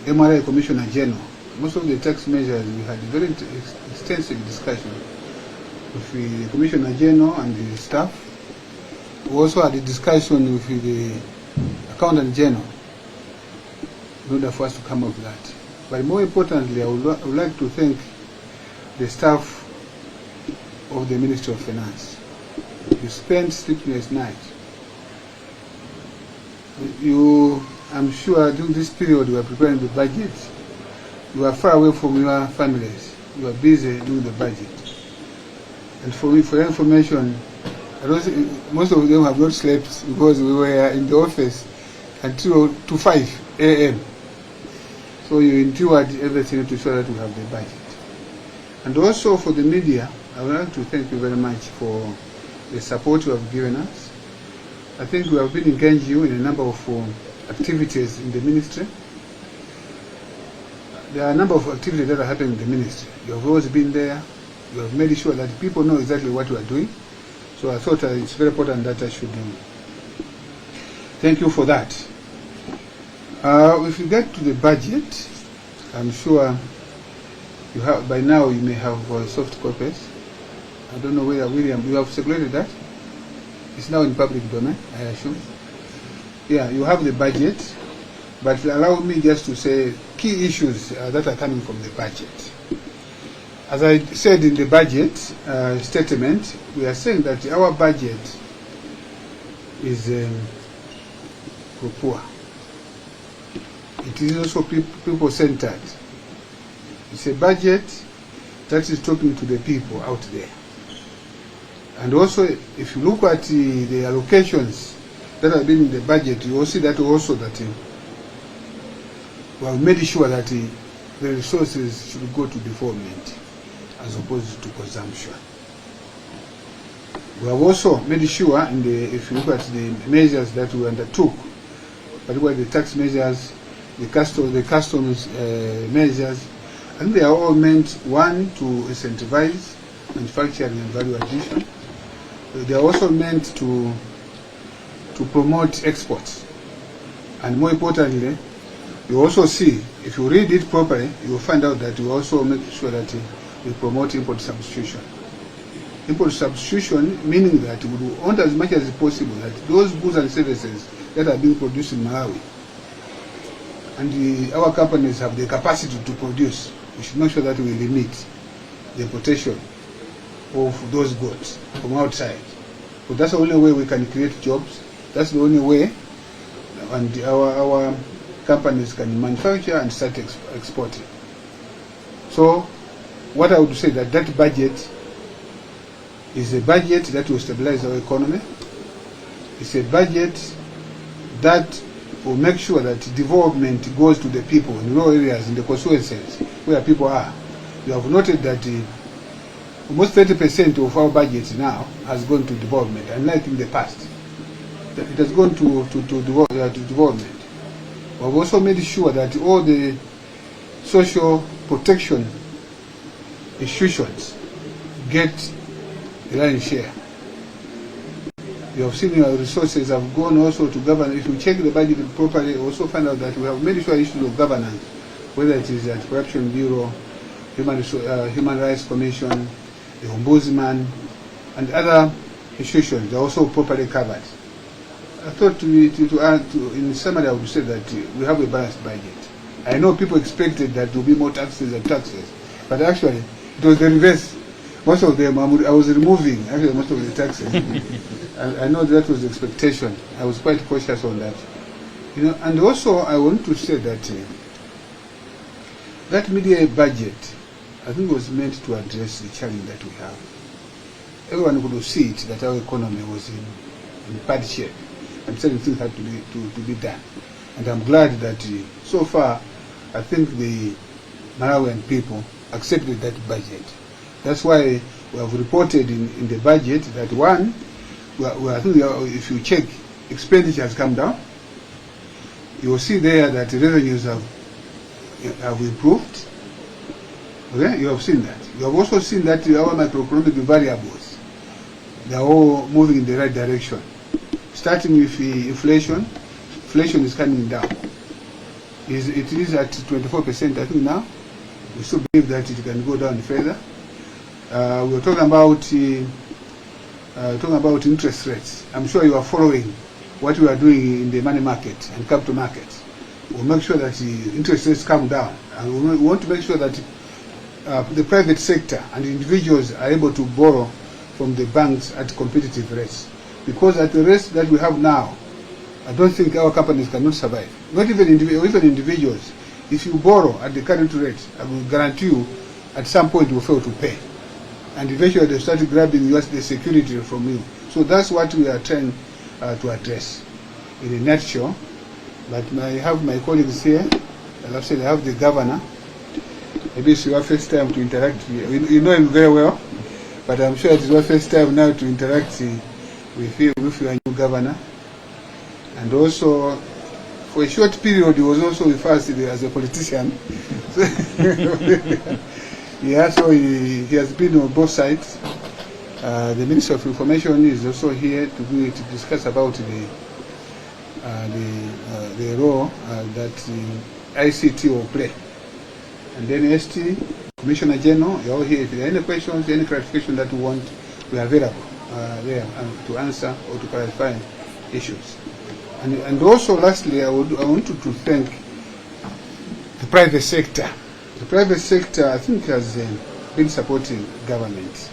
MRA Commissioner General. Most of the tax measures, we had very extensive discussion with the Commissioner General and the staff. We also had a discussion with the Accountant General in order for us to come up with that. But more importantly, I would like to thank the staff of the Ministry of Finance. You spent sleepless nights. You, I'm sure during this period you were preparing the budget, you were far away from your families. You were busy doing the budget. And for me, for your information, I don't think, most of them have not slept because we were in the office until to 5 a.m. So you endured everything to show that we have the budget. And also for the media, I would like to thank you very much for the support you have given us. I think we have been engaging you in a number of activities in the ministry. There are a number of activities that are happening in the ministry. You have always been there. You have made sure that people know exactly what you are doing. So I thought it's very important that I should thank you for that. If you get to the budget, I'm sure you have by now, you may have soft copies. I don't know whether, William, you have circulated that. It's now in public domain, I assume. Yeah, you have the budget, but allow me just to say key issues that are coming from the budget. As I said in the budget statement, we are saying that our budget is pro poor. It is also people-centered. It's a budget that is talking to the people out there. And also, if you look at the allocations that have been in the budget, you will see that also that we have made sure that the resources should go to development as opposed to consumption. We have also made sure, if you look at the measures that we undertook, particularly the tax measures, the customs measures, and they are all meant, one, to incentivize manufacturing and value addition. They are also meant to promote exports. And more importantly, you also see, if you read it properly, you will find out that we also make sure that we promote import substitution. Import substitution meaning that we want, as much as possible, that those goods and services that are being produced in Malawi and our companies have the capacity to produce, we should make sure that we limit the importation of those goods from outside. But that's the only way we can create jobs. That's the only way and our companies can manufacture and start exporting. So what I would say, that that budget is a budget that will stabilize our economy. It's a budget that will make sure that development goes to the people in rural areas, in the constituencies where people are. You have noted that almost 30% of our budget now has gone to development, unlike in the past. It has gone to development. We have also made sure that all the social protection institutions get the lion's share. You have seen your resources have gone also to govern. If you check the budget properly, you also find out that we have made sure issues of governance, whether it is at Corruption Bureau, Human Rights Commission, the Ombudsman, and other institutions, they are also properly covered. I thought to add, in summary, I would say that we have a balanced budget. I know people expected that there will be more taxes and taxes, but actually it was the reverse. Most of them, I was removing actually most of the taxes. I know that was the expectation. I was quite cautious on that. And also I want to say that that mid-year budget, I think, was meant to address the challenge that we have. Everyone could see it, that our economy was in bad shape and certain things had to be done. And I'm glad that so far, I think the Malawian people accepted that budget. That's why we have reported in the budget that one, I think if you check, expenditure has come down. You will see there that the revenues have improved. Okay, you have seen that. You have also seen that our macroeconomic variables, they are all moving in the right direction. Starting with the inflation, inflation is coming down. It is at 24%, I think, now. We still believe that it can go down further. We were talking about interest rates. I'm sure you are following what we are doing in the money market and capital markets. We'll make sure that the interest rates come down. And we want to make sure that the private sector and individuals are able to borrow from the banks at competitive rates. Because at the rates that we have now, I don't think our companies cannot survive. Not even individuals. If you borrow at the current rate, I will guarantee you at some point you will fail to pay. And eventually they start grabbing the security from you. So that's what we are trying to address in a nutshell. But I have my colleagues here. As I've said, I have the governor. Maybe it's your first time to interact. You know him very well, but I'm sure it is your first time now to interact with him, with your new governor. And also, for a short period, he was also with us as a politician. Yeah, so he has been on both sides. The Minister of Information is also here to discuss about the role that the ICT will play. And then ST, Commissioner General, you're all here. If there are any questions, any clarification that you want, we are available there to answer or to clarify issues. And also, lastly, I want to thank the private sector. The private sector, I think, has been supporting government.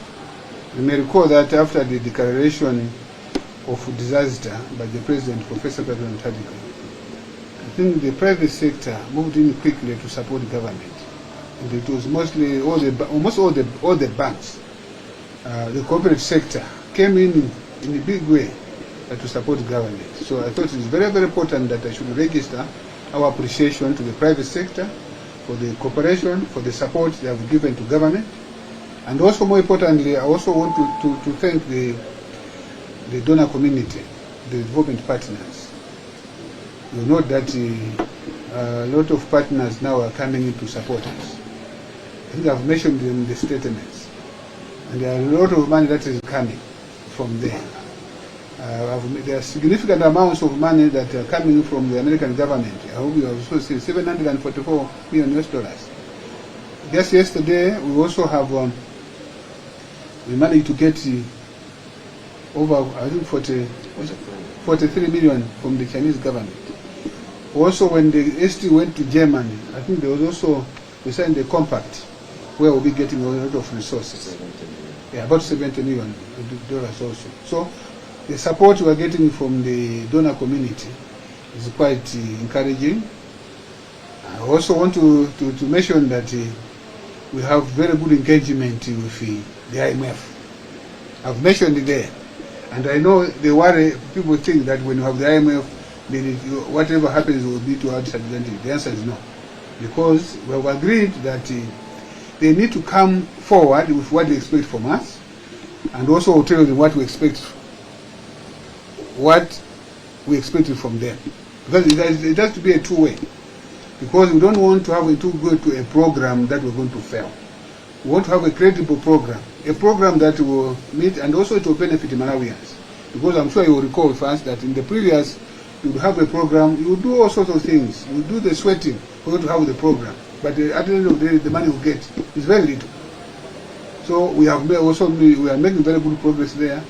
You may recall that after the declaration of disaster by the President, Professor Peter Mutharika, I think the private sector moved in quickly to support government. And it was mostly all the, almost all the banks, the corporate sector came in a big way to support government. So I thought it's very, very important that I should register our appreciation to the private sector for the cooperation, for the support they have given to government. And also, more importantly, I also want to thank the donor community, the development partners. You know that a lot of partners now are coming in to support us. I think I've mentioned them in the statements. And there are a lot of money that is coming from there. There are significant amounts of money that are coming from the American government. I hope you have also seen 744 million US dollars. Just yesterday, we also have, we managed to get over, I think, 40, 43 million from the Chinese government. Also, when the ST went to Germany, I think there was also, we signed a compact where we'll be getting a lot of resources. Yeah, about $70 million also. So the support we are getting from the donor community is quite encouraging. I also want to mention that we have very good engagement with the IMF. I've mentioned it there. And I know they worry, people think that when you have the IMF, then whatever happens will be to our disadvantage. The answer is no. Because we have agreed that they need to come forward with what they expect from us, and also we'll tell them what we expect from them. Because it has to be a two-way. Because we don't want to have to go to a program that we're going to fail. We want to have a credible program, a program that will meet and also it will benefit Malawians. Because I'm sure you will recall first that in the previous, you would have a program, you would do all sorts of things. You would do the sweating for you to have the program. But at the end of the day, the money you get is very little. So we have also we are making very good progress there.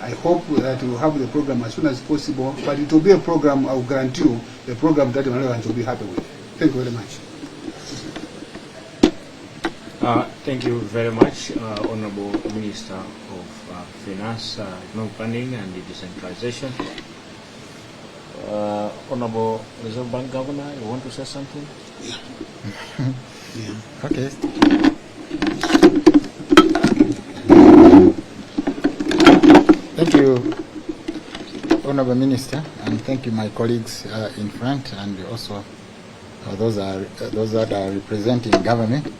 I hope that we will have the program as soon as possible, but it will be a program, I will guarantee you, a program that Malawians will be happy with. Thank you very much. Thank you very much, Honorable Minister of Finance, Economic Planning and Decentralization. Honorable Reserve Bank Governor, you want to say something? Yeah. Okay. Thank you, Honorable Minister, and thank you, my colleagues in front, and also those that are representing government.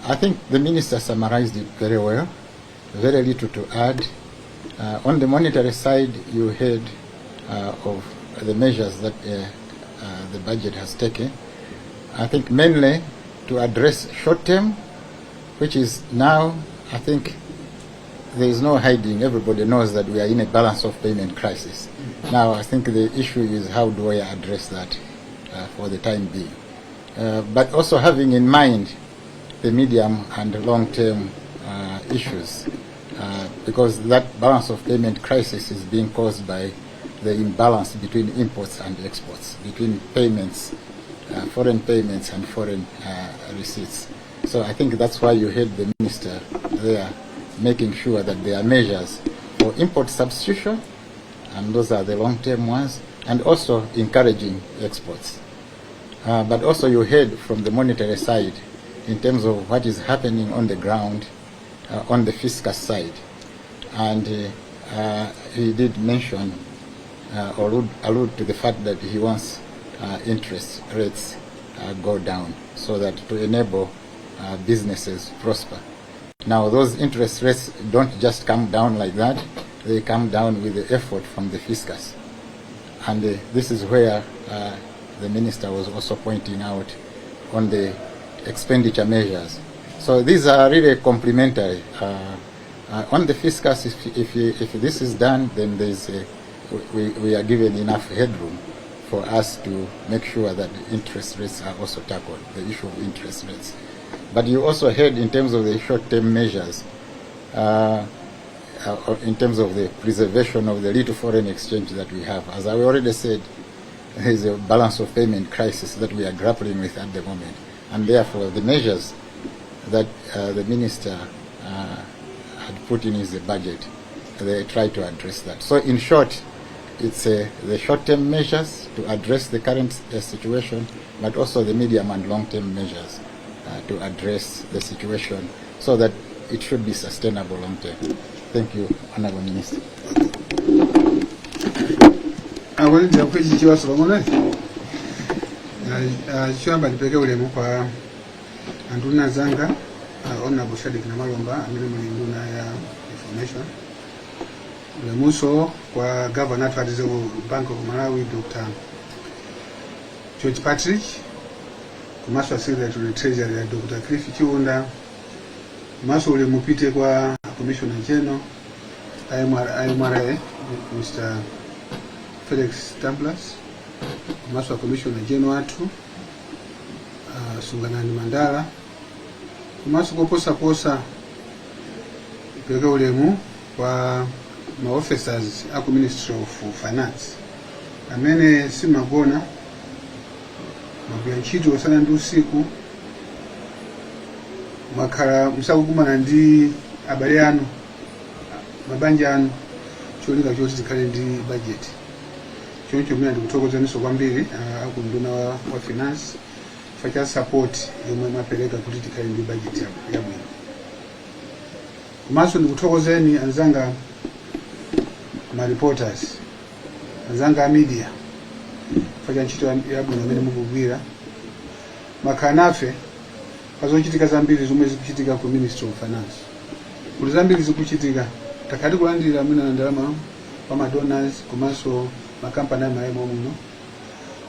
I think the minister summarized it very well. Very little to add. On the monetary side, you heard of the measures that the budget has taken. I think mainly to address short term, which is now, I think there is no hiding. Everybody knows that we are in a balance of payment crisis. Now, I think the issue is how do I address that for the time being. But also having in mind the medium and long-term issues, because that balance of payment crisis is being caused by the imbalance between imports and exports, between payments, foreign payments and foreign receipts. So I think that's why you heard the minister there making sure that there are measures for import substitution, and those are the long-term ones, and also encouraging exports. But also you heard from the monetary side in terms of what is happening on the ground, on the fiscal side. And he did mention or allude to the fact that he wants interest rates go down so that to enable businesses prosper. Now, those interest rates don't just come down like that. They come down with the effort from the fiscus. And this is where the minister was also pointing out on the expenditure measures. So these are really complementary. On the fiscus, if this is done, then we are given enough headroom for us to make sure that the interest rates are also tackled, the issue of interest rates. But you also heard in terms of the short-term measures, in terms of the preservation of the little foreign exchange that we have. As I already said, there is a balance of payment crisis that we are grappling with at the moment. And therefore, the measures that the minister had put in his budget, they try to address that. So in short, it's the short-term measures to address the current situation, but also the medium and long-term measures to address the situation so that it should be sustainable long-term. Thank you, Honorable Minister. Akulindira kuti chiwaso pang'ono. Choyamba ndipereke ulemu kwa anduna zanga, Honorable Shadric Namalomba amene muli nduna ya Information, ulemunso kwa Governor athu a Reserve Bank of Malawi, Dr George Patrick, komanso a Secretary to the Treasury ya Dr Cliff Chiunda, komanso ulemu upite kwa Commissioner General IMRA, Mr Felix Tambulasi, komanso a Commissioner General athu, Sunganani Mandala, komanso koposaposa pereke ulemu kwa ma officers aku Ministry of Finance amene simagona, magwira ntchito usana ndi usiku, mwakhala musakukumana ndi abale anu, mabanja anu, cholinga choti tikhale ndi budget. Choncho mwina ndikuthokozeninso kwambiri aku nduna wa Finance chifukwa cha support yomwe mwapereka kuti tikhale ndi budget yabwino. Komanso ndikuthokozeni anzanga ma reporters, anzanga a media, chifukwa cha ntchito yabwino imene mukugwira. Makhala nafe pazochitika zambiri zomwe zikuchitika ku Ministry of Finance, kuti zambiri zikuchitika, takhala tikulandira mwina ndalama pa ma donors komanso makampani amayemo muno,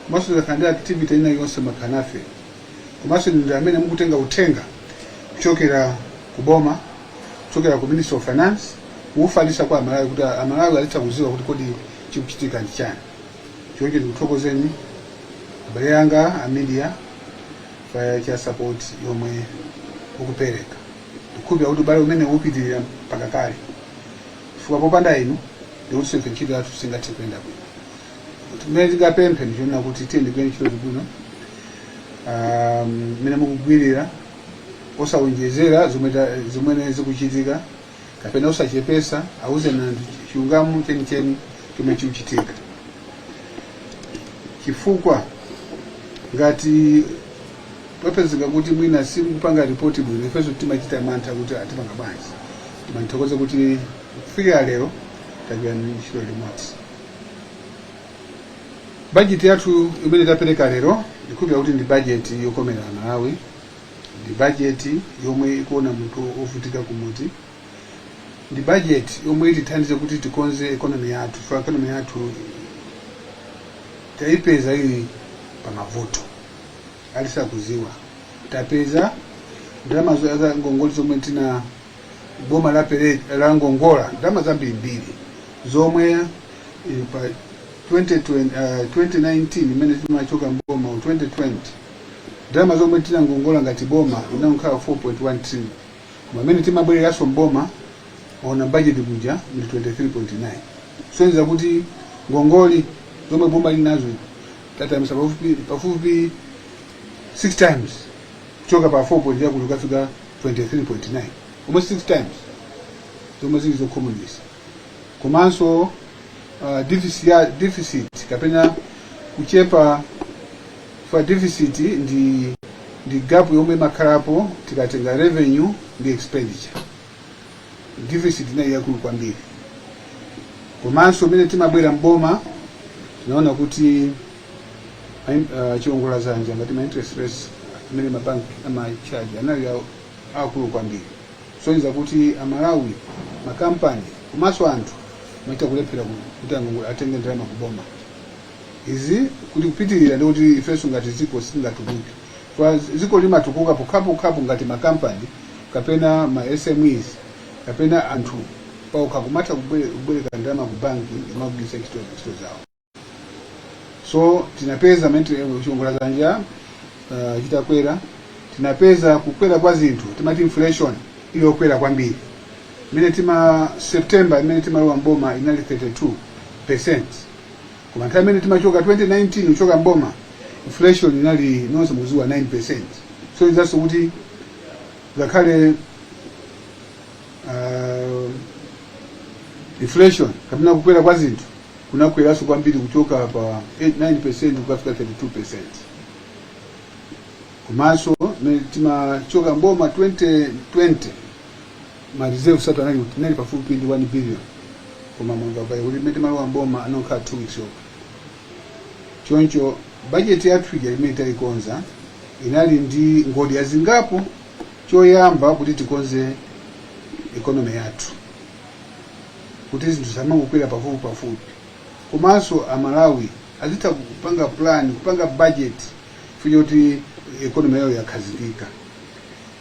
komanso takhala ndi activity ina yonse, makhala nafe, komanso ndi amene mukutenga uthenga kuchokera ku boma, kuchokera ku Ministry of Finance, kuufalitsa kwa Amalawi kuti Amalawi azitha kuziwa kuti kodi chikuchitika ndi chani. Choncho ndikuthokozeni abale anga a media chifukwa cha support yomwe mukupereka. Ndikhulupirira kuti ubale umene upitirira mpaka kale, chifukwa popanda inu ndikuti ife ntchito yathu singathe kuyenda bwino. Timene tingapemphe ndichoona kuti tiye ndigwire ntchito bwino mmene mukugwirira, osawonjezera zomwe zikuchitika kapena osachepesa, auzeni anthu chilungamo chenicheni chomwe chikuchitika, chifukwa ngati papezeka kuti mwina simupanga ripoti bwino, ifenso timachita mantha kuti atipanga bwanji. Timanthokoze kuti kufikira lero tagwira ntchito limodzi. Bajeti yathu imene tapereka lero, ndikhulupirira kuti ndi bajeti yokomera Malawi, ndi bajeti yomwe ikuona munthu ovutika kumudzi, ndi bajeti yomwe itithandize kuti tikonze economy yathu, chifukwa economy yathu tayipeza ili pamavuto alisakuziwa. Tapeza ndalama za ngongole zomwe tina boma la ngongola ndalama zambirimbiri zomwe pa 2020, 2019 imene timachoka mboma mu 2020, Ndalama zomwe tinangongola ngati boma inakhala 4.1 trillion, koma amene timabwereranso mboma ona budget kuja ndi 23.9, kusonyeza kuti ngongoli zomwe boma linazo tatamisa pafupi pafupi 6 times, kuchoka pa 4 point yakuti kukafika 23.9, almost 6 times, zomwe zili zokhumudwitsa. Komanso deficit, ya deficit kapena kuchepa kwa deficit ndi gap yomwe imakhalapo tikatenga revenue ndi expenditure. Deficit inayi yakulu kwambiri. Komanso mene timabwera mboma tinaona kuti chiwongoladzanja ngati ma interest rates amene mabanki amachaji anali akulu kwambiri, kusonyeza kuti Amalawi, makampani komanso anthu amachita kulephera kuti atenge ndalama kuboma. Izi kuti kupitirira ndikuti ifenso ngati dziko sitingatukuke. Kwa dziko limatukuka pokhapokhapo ngati makampani kapena ma SMEs kapena anthu paokha kumatha kubwereka ndalama ku banki imagwiritsa ntchito zawo. So tinapeza chiwongoladzanja chitakwera, tinapeza kukwera kwa zinthu, timati inflation iliyokwera kwambiri. Imene tima September imene timalowa mboma inali 32%, koma nthawi imene timachoka 2019 kuchoka mboma inflation inali, nonse mukudziwa, 9%. So izanso kuti ngakhale inflation kapena kukwera kwa zinthu kunakweranso kwambiri kuchoka pa 9% kukafika 32%. Komanso mmene timachoka mboma 2020 ma reserve athu anali pafupi ndi 1 billion, koma mwamva kuti mmene timalowa mboma anokhala 2 weeks yokha. Choncho bajeti yathu ija imene tayikonza inali ndi ngodya zingapo. Choyamba, kuti tikonze economy yathu kuti zinthu zamangokwera pafupi pafupi, komanso Amalawi azitha kupanga plan, kupanga budget chifukwa choti economy yawo yakhazikika.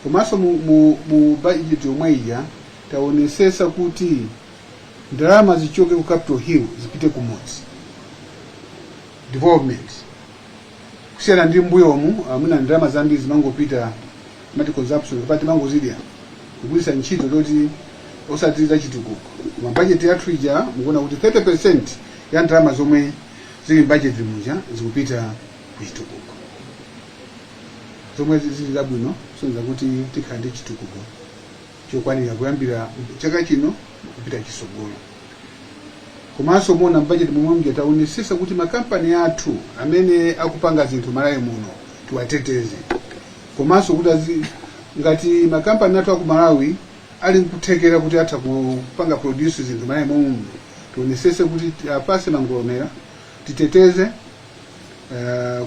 Komanso mu budget yomwe ija taonesesa kuti ndalama zichoke ku Capital Hill zipite kumudzi, development, kusiyana ndi mbuyomu amuna ndalama zambiri zimangopita mati consumption, kapati timangozidya kugwiritsa ntchito toti osati za chitukuko. Koma budget yathu ija mukuona kuti 30% ya ndalama zomwe zili budget muja zikupita ku chitukuko, zomwe zili zabwino, kusonyeza kuti tikhala ndi chitukuko chokwanira kuyambira chaka chino kupita chisogolo. Komanso muona mbudget momwe muja taonesesa kuti makampani athu amene akupanga zinthu Malawi muno tiwateteze, komanso kuti ngati makampani athu aku Malawi ali nkuthekera kuti atha kupanga produce zinthu Malawi momwe muno, tionesese kuti apase mangolomera, titeteze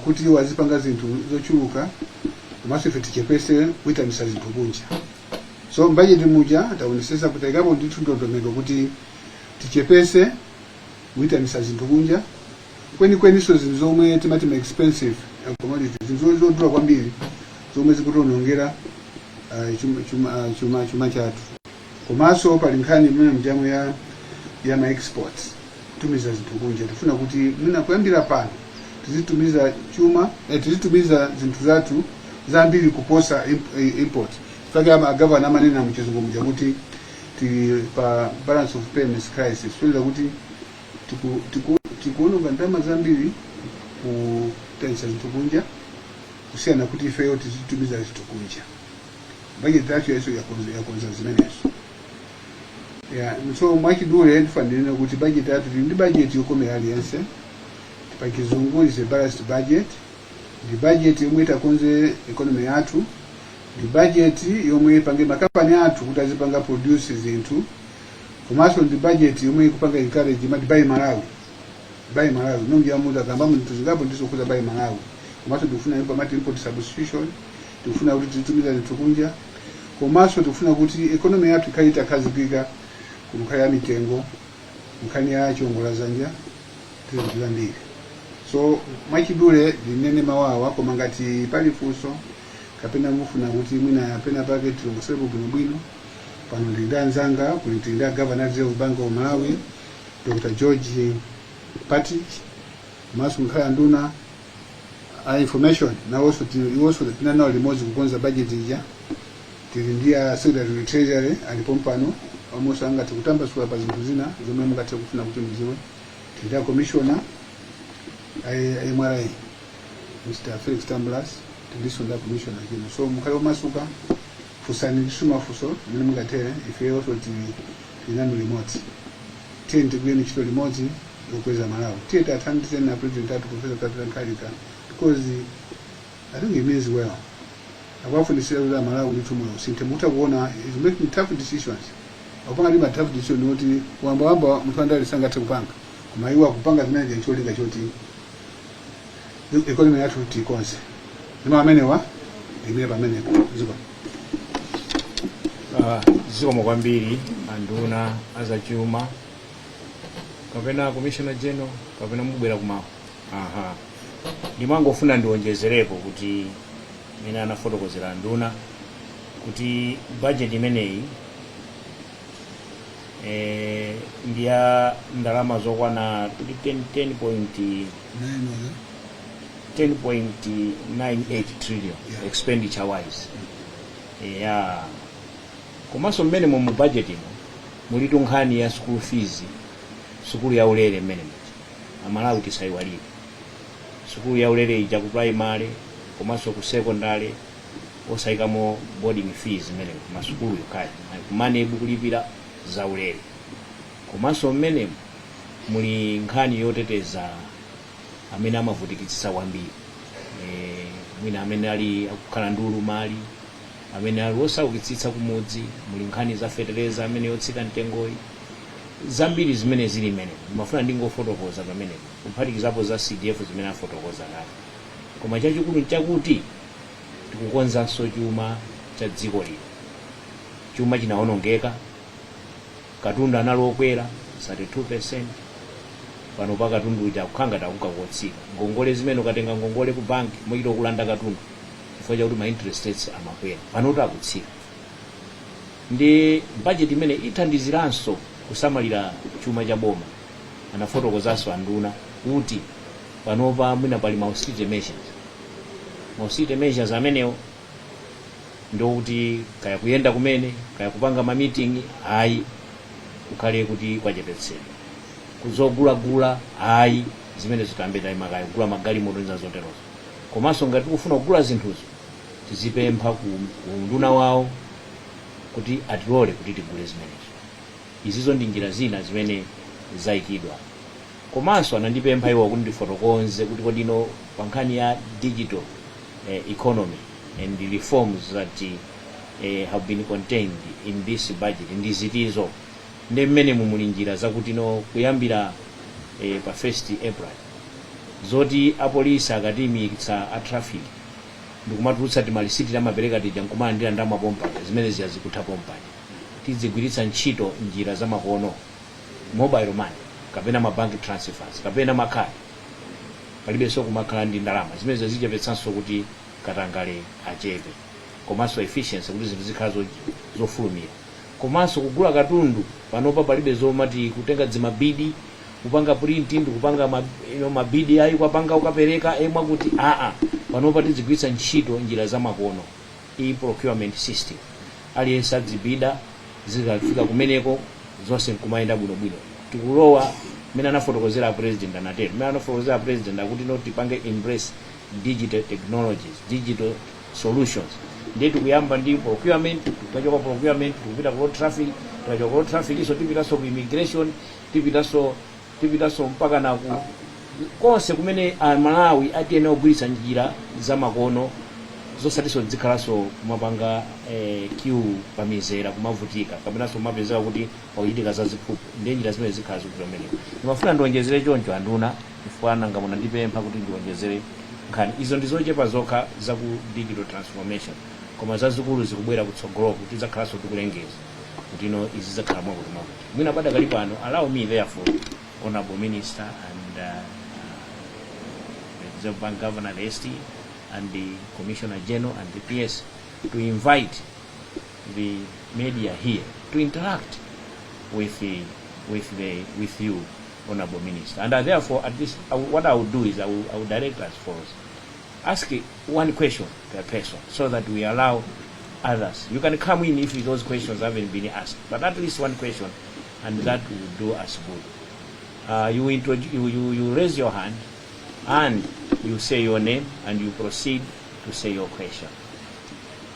kuti wazipanga zinthu zochuluka, komanso ife tichepese kuyitanisa zinthu kunja. So mbudget muja taonesesa kuti ayikapo ndithu ndondomeko kuti tichepese kuyitanisa zinthu kunja, kwenikweninso zinthu zomwe timati ma expensive commodity, zinthu zodula kwambiri zomwe zikutionongera chuma chathu. Komanso pali nkhani imene mjamo ya ma exports, kutumiza zinthu kunja. Tifuna kuti mwina kuyambira pano tizitumiza chuma, tizitumiza zinthu zathu zambiri kuposa import. Chifukwa agavana amanena muchizungu muja kuti tili pa balance of payments crisis, kusonyeza kuti tikuononga ndalama zambiri kutensa zinthu kunja kusiyana kuti ifeyo tizitumiza zinthu kunja. Bajeti yathu yaso yakonza zimenezo. Ya, so mwachidule ndifanire kuti bajeti yathu, tili ndi bajeti yokomera aliyense. Pa Chizungu is a balanced budget. Ndi budget yomwe itakonze economy yathu, ndi budget yomwe ipange makampani athu kuti azipanga produce zinthu, komanso ndi budget yomwe ikupanga encourage mati Buy Malawi, Buy Malawi. Nongiyamuza kamba zinthu zingapo ndizokhuza Buy Malawi. Komanso tikufuna pamati import substitution, tikufuna kuti tizitumiza zinthu kunja, komanso tikufuna kuti economy yathu ikhale itakhazikika ku nkhani ya mitengo, nkhani ya chiwongoladzanja ndi zinthu zambiri. So mwachidule ndinene mawawa, koma ngati pali funso kapena mufuna kuti mwina pena pake tilongosolepo bwinobwino, pano ndili ndi anzanga, kuli tili ndi Governor Reserve Bank of Malawi, Dr George Partridge, komanso nkhala nduna. A information nawonso iwonso tinali nawo limodzi kukonza budget ija. Tili ndi a secretary to treasury alipo mpano, omwenso angathe kutambasula pa zinthu zina zomwe mungathe kufuna kuti mudziwe. Tili ndi a commissioner a MRA, Mr Felix Tambulasi, tilinso ndi a commissioner chino. So mukhale omasuka, funsani ndisu mafunso mmene mungathere. Ifeyonso tili nanu limodzi. Tiye tigwire ntchito limodzi yokweza Malawi. Tiye tathandizeni na president athu, Professor Peter Mutharika, because I think he means well. Akuwafunisira kuti Amalawi ndithu moyo usinthe. Mutha kuona is making tough decisions, akupanga ndi ma tough decision oti wambawamba munthu andali sangathe kupanga, koma iwo akupanga zimene cholinga choti economy yathu tiikonze. Ndima amenewa imene pamenepo ziko. Zikomo kwambiri, anduna azachuma kapena commissioner general, kapena mubwera kumawa. Aha, ndimangofuna ndiwonjezerepo kuti mene anafotokozera anduna kuti budget imeneyi ndi ya ndalama zokwana 10 10 10.98 trillion expenditure wise, yeah. Komanso mmene mu budget imo mulitu nkhani ya school fees, sukulu ya ulere mmene muja. Amalawi tisayiwalire sukulu ya ulere ija ku primary komanso ku secondary, osayikamo boarding fees mmene masukulu yokhayo kumanebu kulipira za ulere. Komanso mmenemo muli nkhani yoteteza amene amavutikitsitsa kwambiri, mwina amene ali akukhala ndi ulumali, amene ali osaukitsitsa kumudzi. Muli nkhani za fetereza amene yotsika mtengoyi, zambiri zimene zili mmenemo. Ndimafuna ndingofotokoza pamenepo, kuphatikizapo za CDF zimene afotokoza kale. Koma chachikulu nchakuti tikukonzanso chuma cha dziko lino. Chuma chinawonongeka, katundu anali okwera 32%. Pano pa katundu uja akukhanga takuka kotsika. Ngongole zimene ukatenga ngongole ku banki mochita kulanda katundu chifukwa chakuti ma interest rates amakwera, pano akutsika. Ndi budget imene ithandiziranso kusamalira chuma cha boma. Anafotokozanso anduna kuti panopa mwina pali ma austerity measures. Ma austerity measures amenewo ndokuti kaya kuyenda kumene, kaya kupanga ma meeting, ayi, kukhale kuti kwachepetsedwa. Kuzogulagula, ayi, zimene zitambe tayima kaya kugula magalimoto ndi zoterozo. Komanso ngati tikufuna kugula zinthuzo, tizipempha ku nduna wawo kuti atilole kuti tigule zimenezo. Izizo ndi njira zina zimene zayikidwa. Komanso anandipempha iwo kuti ndifotokoze kuti kodino pa nkhani ya digital economy and the reforms that have been contained in this budget ndi zitizo. Ndi mmene muli njira zakuti no kuyambira pa 1st April, zoti apolisi akatiyimitsa a traffic ndikumatulutsa timalisiti amapereka tija nkumalandira ndalama pompaja, zimene ziya zikutha pompaja. Tizigwiritsa ntchito njira zamakono, mobile money kapena ma bank transfers kapena makhadi, palibenso kumakhala ndi ndalama. Zimene zichepetsanso kuti katangale achepe, komanso efficiency, kuti zinthu zikhala zofulumira. Komanso kugula katundu panopa palibe zomati kutenga dzimabidi, kupanga print ndi kupanga mabidi ayi, ukapanga ukapereka emwa kuti aa. Panopa tizigwiritsa ntchito njira zamakono, e-procurement system. Aliyense adzibida, zikafika kumeneko zonse nkumayenda bwinobwino. Tikulowa mmene anafotokozera president, anatero mmene anafotokozera president akuti no tipange embrace digital technologies, digital solutions. Ndiye tikuyamba ndi procurement. Tikachoka procurement tikupita ku road traffic, tikachoka ku road traffic iso tipitanso ku immigration, tipitanso mpaka na ku konse kumene Amalawi atiyenera kugwiritsa njira zamakono, zosatinso zikhalanso kumapanga queue pamizera kumavutika, kapenanso kumapezeka kuti pakuchitika zaziphuphu. Ndiye njira zimene zikhala zikuti pamenepo. Ndimafuna ndiwonjezere choncho, anduna, chifukwa nanga munandipempha kuti ndiwonjezere nkhani izo. Ndi zochepa zokha za ku digital transformation, koma zazikulu zikubwera kutsogoloku. Tidzakhalanso tikulengeza kuti ino izi zakhala mwakuti mwakuti. Mwina padakali pano, allow me therefore, honorable minister and the Reserve Bank governor, the ST, and the commissioner general and the PS, to invite the media here to interact with you, honorable minister. And therefore, at this, what I will do is I will direct as follows. Ask one question per person so that we allow others. You can come in if those questions haven't been asked, but at least one question, and that will do us good. You raise your hand and you say your name and you proceed to say your question.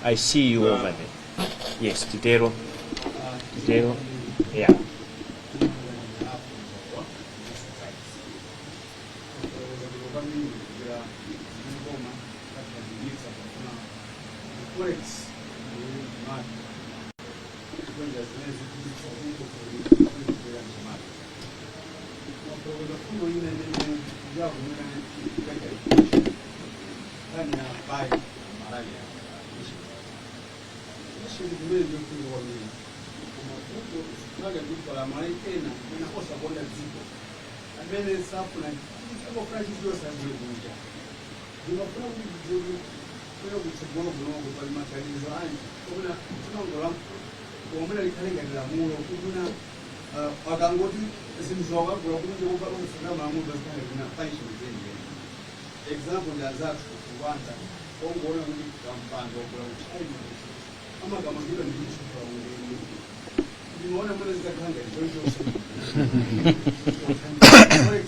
I see you over there. Yes, Titero. Titero. Yeah. Amene safuna akofuna chilichonse agule kunja, ndimafuna kuti kuya kutsogolo kunoko pali maganizo anji okuna timangola omwe likhale ngati lamulo kufuna akangoti zinthu zawakagula kunja kufunga malamulo pazikhale kuna punishment zenizeni? Example ndi anzathu ku Rwanda, ongoona kuti kampando wagula ku China amakamangidwa ndi kuchipula ungeni. Ndimaona mwene zikakhala ngati chonchonso forex.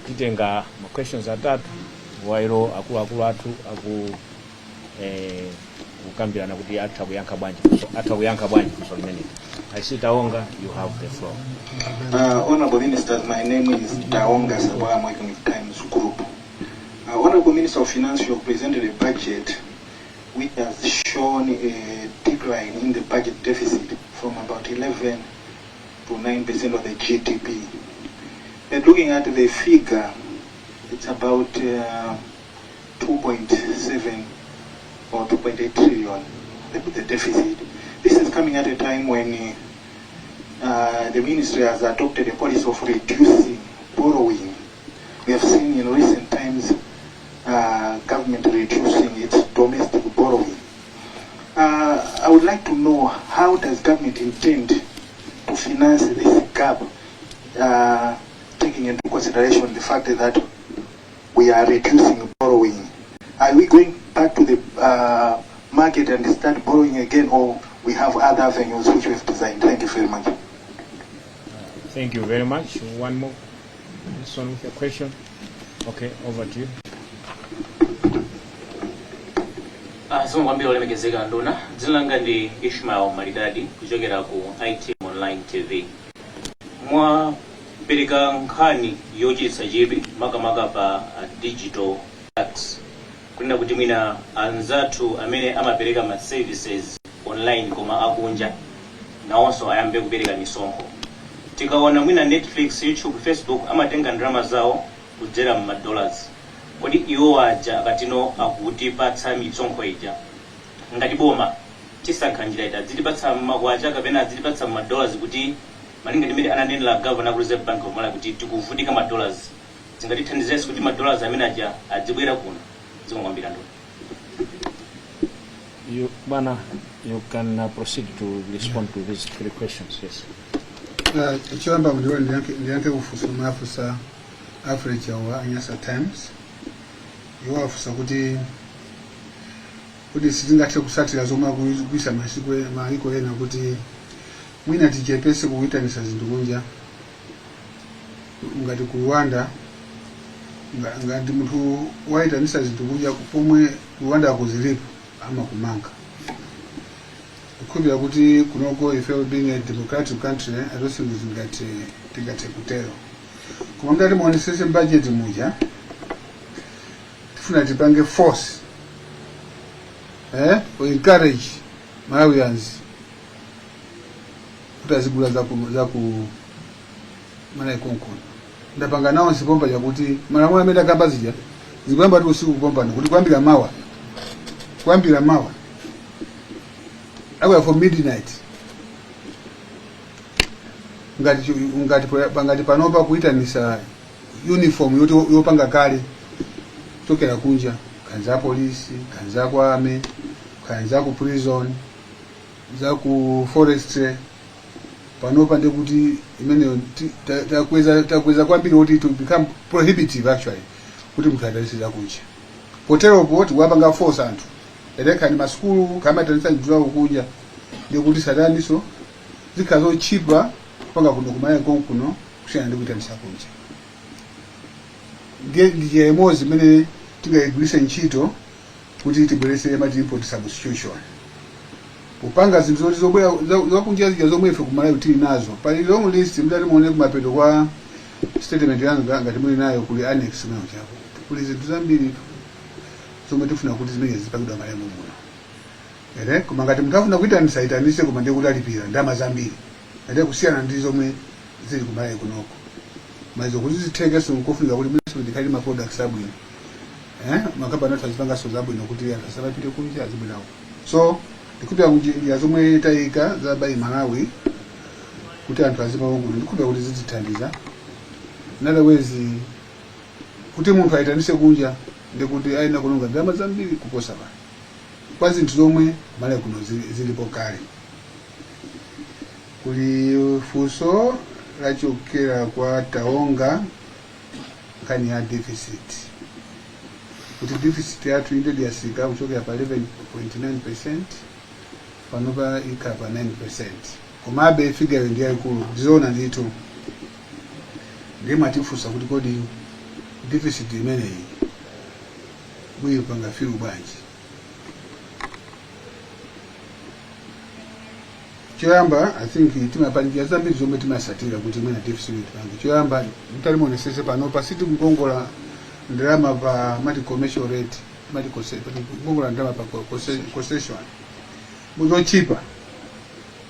Titenga ma questions atatu while akuluakulu athu aku kukambirana kuti atha kuyankha bwanji funso limeneli. I see Taonga, you have the floor. Honorable Ministers, my name is Taonga Sabola, I'm working with Times Group. Honorable Minister of Finance, you have presented a budget which has shown a decline in the budget deficit from about 11 to 9% of the GDP. And looking at the figure, it's about 2.7 or 2.8 trillion, the deficit. This is coming at a time when the ministry has adopted a policy of reducing borrowing. We have seen in recent times government reducing its domestic borrowing. I would like to know, how does government intend to finance this gap, taking into consideration the fact that we are reducing borrowing? Are we going back to the market and start borrowing again, or we have other avenues which we have designed? Thank you very much. Thank you very much. One more. This one with a question. Okay, over to you. Zikomo kwambiri olemekezeka nduna. Dzina langa ndi Ishmael Maridadi kuchokera ku ITM Online TV. Mwapereka nkhani yochititsa chidwi makamaka pa digital tax, kunena kuti mwina anzathu amene amapereka ma services online koma akunja nawonso ayambe kupereka misonkho. Tikaona mwina Netflix, YouTube, Facebook amatenga ndalama zawo kudzera mma dollars. Kodi iwo aja akatino akutipatsa misonkho ija, ngati boma tisankha njira iti? Adzitipatsa mmakwacha kapena adzitipatsa mma dollars, kuti malinga ndi mmene ananenera governor ku Reserve Bank of Malawi kuti tikuvutika ma dollars, zingatithandizenso kuti ma dollars amene aja adzibwera kuno? Zikomo kwambiri nduna. You, Bwana, you can proceed to respond to these three questions. Yes. Choyamba ndiwo ndiyankhe kufunso mwafunsa Alfred wa Nyasa Times. Iwo afunsa kuti sitingathe kusatira zomwe akugwisa masiku maiko ena kuti mwina tichepese kuyitanisa zinthu kunja, ngati ku Rwanda, ngati munthu wayitanisa zinthu kunja pomwe ku Rwanda akuzilipo, amakumanga. Kukhulupirira kuti kunoko ife, being a democratic country, I don't think zingathe tingathe kutero. Koma mutati muonesese budget muja, tifuna tipange force or encourage Malawians kuti azigula zaku Malawi konkuno. Ndapanga nawo nsipompa chakuti malamulo amene akamba zija zikuyamba ti usiku kupompana kuti kuyambira mawa akuya for midnight, ngati panopa kuyitanisa uniform yoti yopanga kale kuchokera kunja, kaya za polisi, kaya za ku army, kaya za ku prison, za ku forestry. Panopa ndikuti imeneyo takweza kwambiri kuti to become prohibitive actually kuti munthu aitanise zakunja. Poteropo tikuwapanga force anthu erekhani masukulu kamaitanisa zinthu zawo kunja, ndikuti sataniso zikhala zochipa kupanga kuno kumalawi konkuno kusiyana ndi kuitanisa kunja. Ndiye njira imodzi imene tingayigwiritse ntchito kuti tibweretse mati import substitution, kupanga zinthu zoti zobwera zakunja zija zomwe ife kumalawi tili nazo. Pali long list, mudati muone kumapeto kwa statement yanga ngati muli nayo, kuli annex mwayo chako, kuli zinthu zambiri zomwe tifuna kuti zimene zipangidwa malawi muno ere. Koma ngati munthu afuna kuitanisa, aitanise, koma ndiye kuti alipira ndalama zambiri ere, kusiyana ndi zomwe zili kumalawi kunoko. Maizo kuti zitheke nkofunika kuti mwinso tikhale ma products abwino, makampani athu azipanganso zabwino kuti anthu asamapite kunja, azibwerako. So ndikupira njira zomwe tayika za Buy Malawi kuti anthu azipanga kuno, ndikupira kuti zitithandiza. In other ways, kuti munthu ayitanise kunja ndikuti ayina kulonga ndalama zambiri kuposa pano kwa zinthu zomwe Malawi kuno zilipo kale. Kuli funso lachokera kwa Taonga, nkhani ya deficit, kuti deficit yathu inde yasika kuchokera pa 11.9%, panopa ikhala pa 9%, komabe figure ndi yayikulu. Ndizoona ndithu. Ndiye mwatifunsa kuti kodi deficit imeneyi muyipanga fill bwanji? Choyamba, I think timapangira zambiri zomwe timasatira kuti mwina deficit tipange. Choyamba, mutalimuonesese, panopa sitikungongola ndalama pa mati commercial rate, mati kukongola ndalama pa concession muzochipa,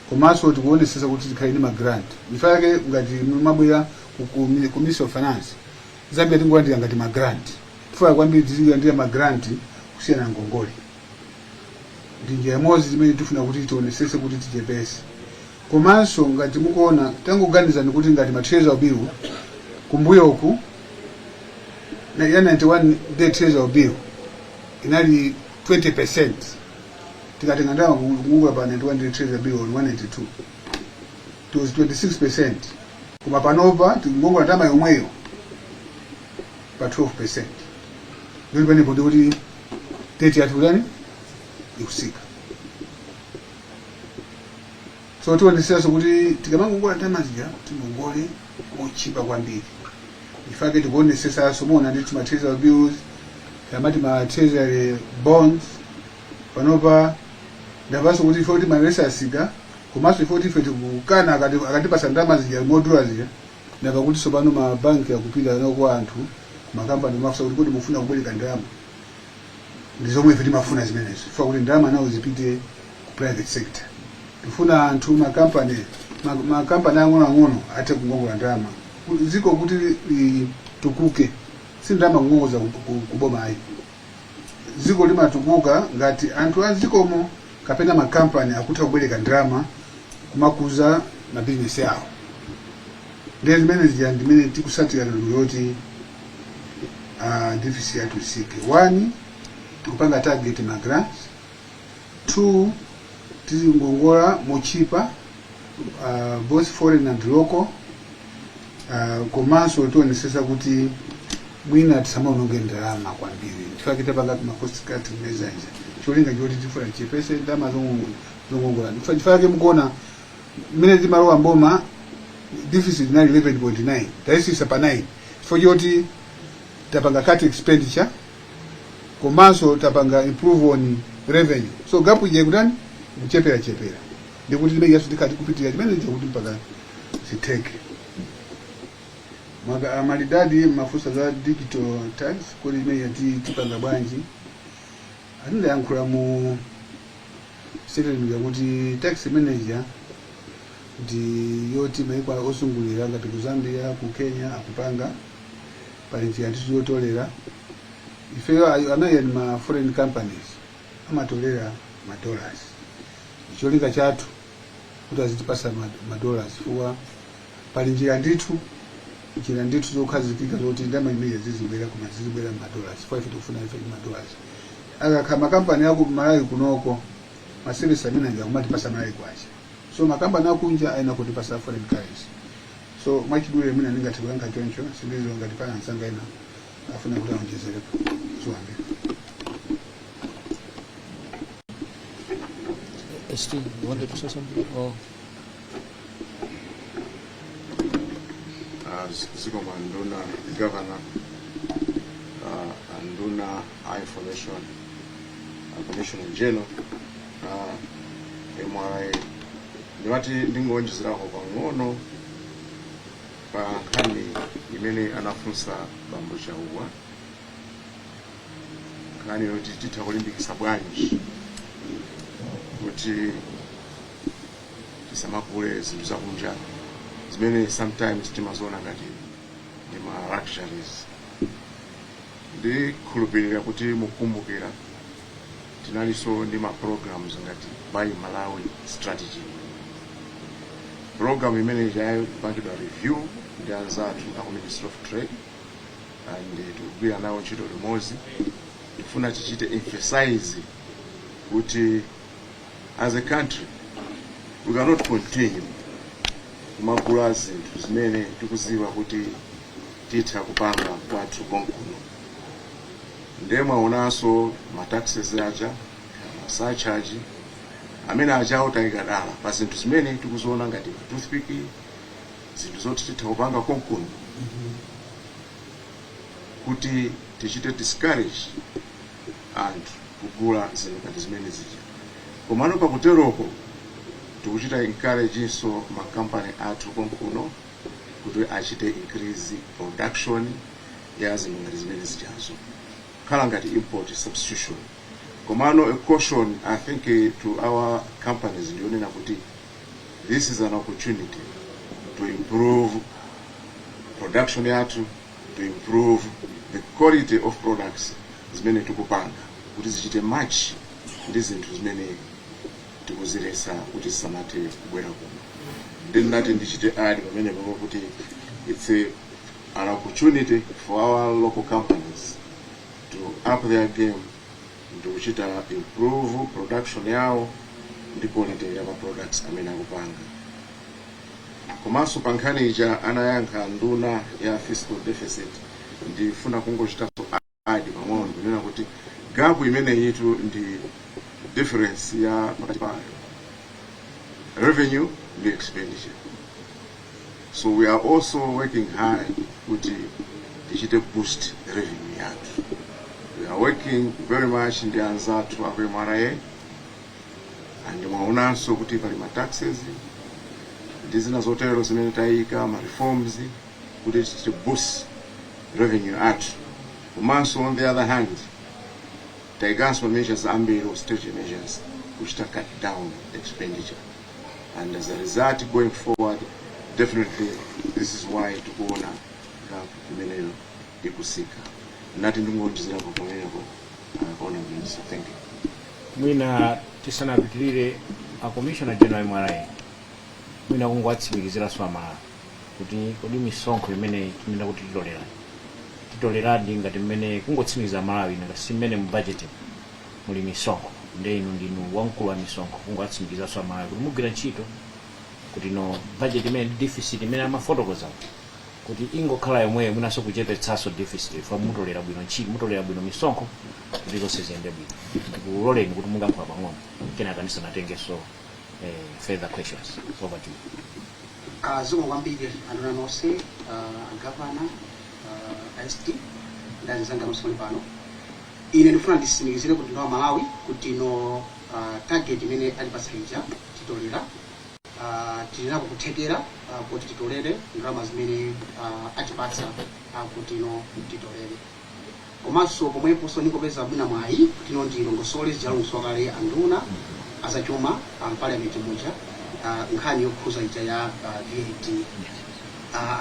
komanso tikuonesesa kuti tikhale ndi ma grant. Ifake ngati mabwera ku Ministry of Finance, zambiri tingolandira ngati ma grant. Tifuna kwambiri tizilandira ma grant kusiyana ngongole. Ndi njira imodzi zimene tifuna kuti tionesese kuti tichepese. Komanso ngati mukuona, tangoganizani kuti ngati ma treasury bill kumbuyoku ya 91 day treasury bill inali 20%. Tikatenga ndalama kukongola pa 91 day treasury bill on 192, it was 26%, koma panopa tikukongola ndalama yomweyo pa 12%. Ndikuti panepo ndikuti debt yathu kutani, ikusika. So tioneseranso kuti tikamangongola ndalama zija tingongole mochipa kwambiri. Ifake tikuonesesanso, muona ndithu ma treasury bills, tamati ma treasury bonds. Panopa ndamvanso kuti ife kuti ma rates asika, komanso ife kuti ife tikukana akatipasa ndalama zija modula zija. Ndamva kuti tsopano mabanki akupita nawo kwa anthu, makampani, mafusa kuti kodi mufuna kubwereka ndalama? Ndi zomwe ife timafuna zimenezo, chifukwa kuti ndalama nawo zipite ku private sector. Tifuna anthu, makampani, makampani ang'onoang'ono athe kukongola ndalama. Dziko kuti litukuke si ndalama kukongoza kuboma ayi. Dziko limatukuka ngati anthu a dzikomo kapena makampani akutha kubwereka ndalama kumakuza mabizinesi awo. Ndiye zimene zija ndimene tikusatira ndondomeko yoti deficit yathu isike. One, tikupanga target ma grants. Two, tizingongola mochipa, both foreign and local. Komanso tionesesa kuti mwina tisamaononge ndalama kwambiri. Chifukwa tapanga ma cost cutting measures, cholinga choti tifuna tichepese ndalama zongongola. Chifukwa chake mukuona mmene timalowa mboma deficit inali 11.9, tayisisa pa 9, chifukwa choti tapanga cut expenditure komanso tapanga improve on revenue. So gap ije kutani, kuchepera chepera. Ndikuti limene yasu tikati kupitirira chimene chakuti mpaka zitheke. Mwaka amalidadi mafusa za digital tax, kodi imene yati tipanga bwanji? Atindayankhula mu statement yakuti tax manager ndi yoti maiko osungulira ngati ku Zambia, ku Kenya akupanga. Pali njira ndithu yotolera. Ifeyo anayi ni ma foreign companies amatolera ma dollars. Cholinga chathu kuti azitipasa ma dollars, chifukwa pali njira ndithu, njira ndithu zokhazikika zoti ndalama imene zizibwera, koma zizibwera ma dollars, chifukwa ife tikufuna ife ma dollars. Akakhala makampani aku Malawi kunoko, ma service amene aja akumatipasa Malawi kwacha. So So makampani akunja ayenera kutipasa foreign currency. So mwachidule mwina ndingathe kuyankha choncho. Sindizo ngati pali anzanga ena afuna kuti aonjezerepo ziwambe. ST, you wanted to say something? Or Zikomo nduna, governor, anduna a information, Commissioner General MRA. Ndimati ndingonjezerako pang'ono pa nkhani imene anafunsa bambo Chauwa, nkhani yoti titha kulimbikitsa bwanji kuti tisamagule zinthu zakunja zimene sometimes timaziona ngati ndi ma luxuries. Ndikhulupirira kuti mukumbukira tinalinso ndi ma programs ngati Buy Malawi Strategy. Program imene ipangidwa review ndi anzathu aku Ministry of Trade, and tikugwira nawo ntchito limodzi. Tikufuna tichite emphasize kuti as a country we cannot continue kumagula zinthu zimene tikuziwa kuti titha kupanga kwathu konkuno. Ndiye mwaonanso ma taxes aja, ma surcharge amene ajawo tayika dala pa zinthu zimene tikuziona ngati ma toothpick, zinthu zoti titha kupanga konkuno, kuti tichite discourage anthu kugula zinthu ngati zimene zija. Komano pakuteroko tikuchita encourage-inso makampani athu konkuno kuti achite increase production ya zinthu ngati zimene zijazo, khala ngati import substitution. Komano a caution, I think, to our companies ndionena kuti this is an opportunity to improve production yathu, to improve the quality of products zimene tikupanga, kuti zichite match ndi zinthu zimene tikuziletsa kuti zisamathe kubwera kuno. Ndinati ndichite add pamenepo kuti it's an opportunity for our local companies to up their game ndikuchita improve production yawo ndi quality ya ma products amene akupanga. Komanso pa nkhani ija anayankha nduna ya fiscal deficit, ndifuna kungochitanso add pang'ono kunena kuti gap imeneyitu ndi difference ya pakati pa revenue ndi expenditure. So we are also working hard kuti tichite boost revenue yathu. We are working very much ndi anzathu aku MRA, and mwaonanso kuti pali ma taxes ndi zina zotero zimene tayika, ma reforms, kuti tichite boost revenue athu. Komanso on the other hand tayikanso ma measures ambiri, austerity measures, kuchita cut down expenditure, and as a result going forward, definitely this is why tikuona gap imeneyo ikusika. Nati ndingonjezerapo pamenepo, Honorable Minister. Thank you. Mwina tisanapitirire, a Commissioner General MRA, mwina kungowatsimikiziranso amala kuti kodi misonkho imene timene kuti titolera, titoleradi ngati mmene kungotsimikiza Malawi, nanga si mmene mu budget muli misonkho, nde inu ndinu wamkulu wa misonkho, kungowatsimikiziranso Amalawi kuti mugwira ntchito kuti no budget imene deficit imene amafotokoza kuti ingokhala yomweyo, mwinanso kuchepetsanso deficit, ifa mutolera bwino ntchito, mutolera bwino misonkho kuti zonse ziyende bwino. Ndikuloleni kuti mungayankhula pang'ono, kenaka ndisanatengenso further questions. Over to you. Zikomo kwambiri anduna nonse, agavana, ST ndi anzanga nonse muli pano. Ine ndifuna nditsimikizire kuti ndo Malawi kuti no target imene alipatsa ija titolera. Tili nako kuthekera kuti titolere ndalama zimene atipatsa kuti no titolere. Komanso pomweponso ndingopeza mwina mwayi kuti no ndilongosole zijalongosola kale anduna azachuma parliament muja, nkhani yokhuza ija ya VAT.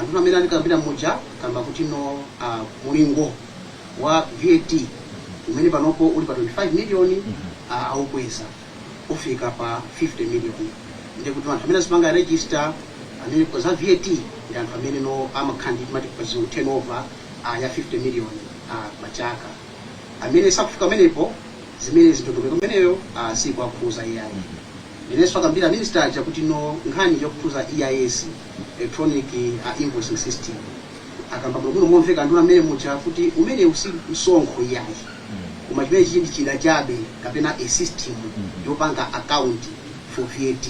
Anduna amene andikambira muja kamba kuti no mulingo wa VAT umene panopo uli pa 25 million aukweza ufika pa 50 million. Ndiye kuti anthu amene azipanga register amene za VAT ndi anthu amene no amakhala ndi timati pa turnover ya 50 million pachaka. Amene sakufika amenepo, zimene zindondomeko imeneyo sikuwakhuza iyayi. Inenso akambira minister aja kuti no, nkhani yokhuza EIS, electronic invoicing system, akamba bwinobwino momveka nduna mmene muja kuti umene usi msonkho iyayi, koma chimene chichi ndi chida chabe kapena a system yopanga account for VAT,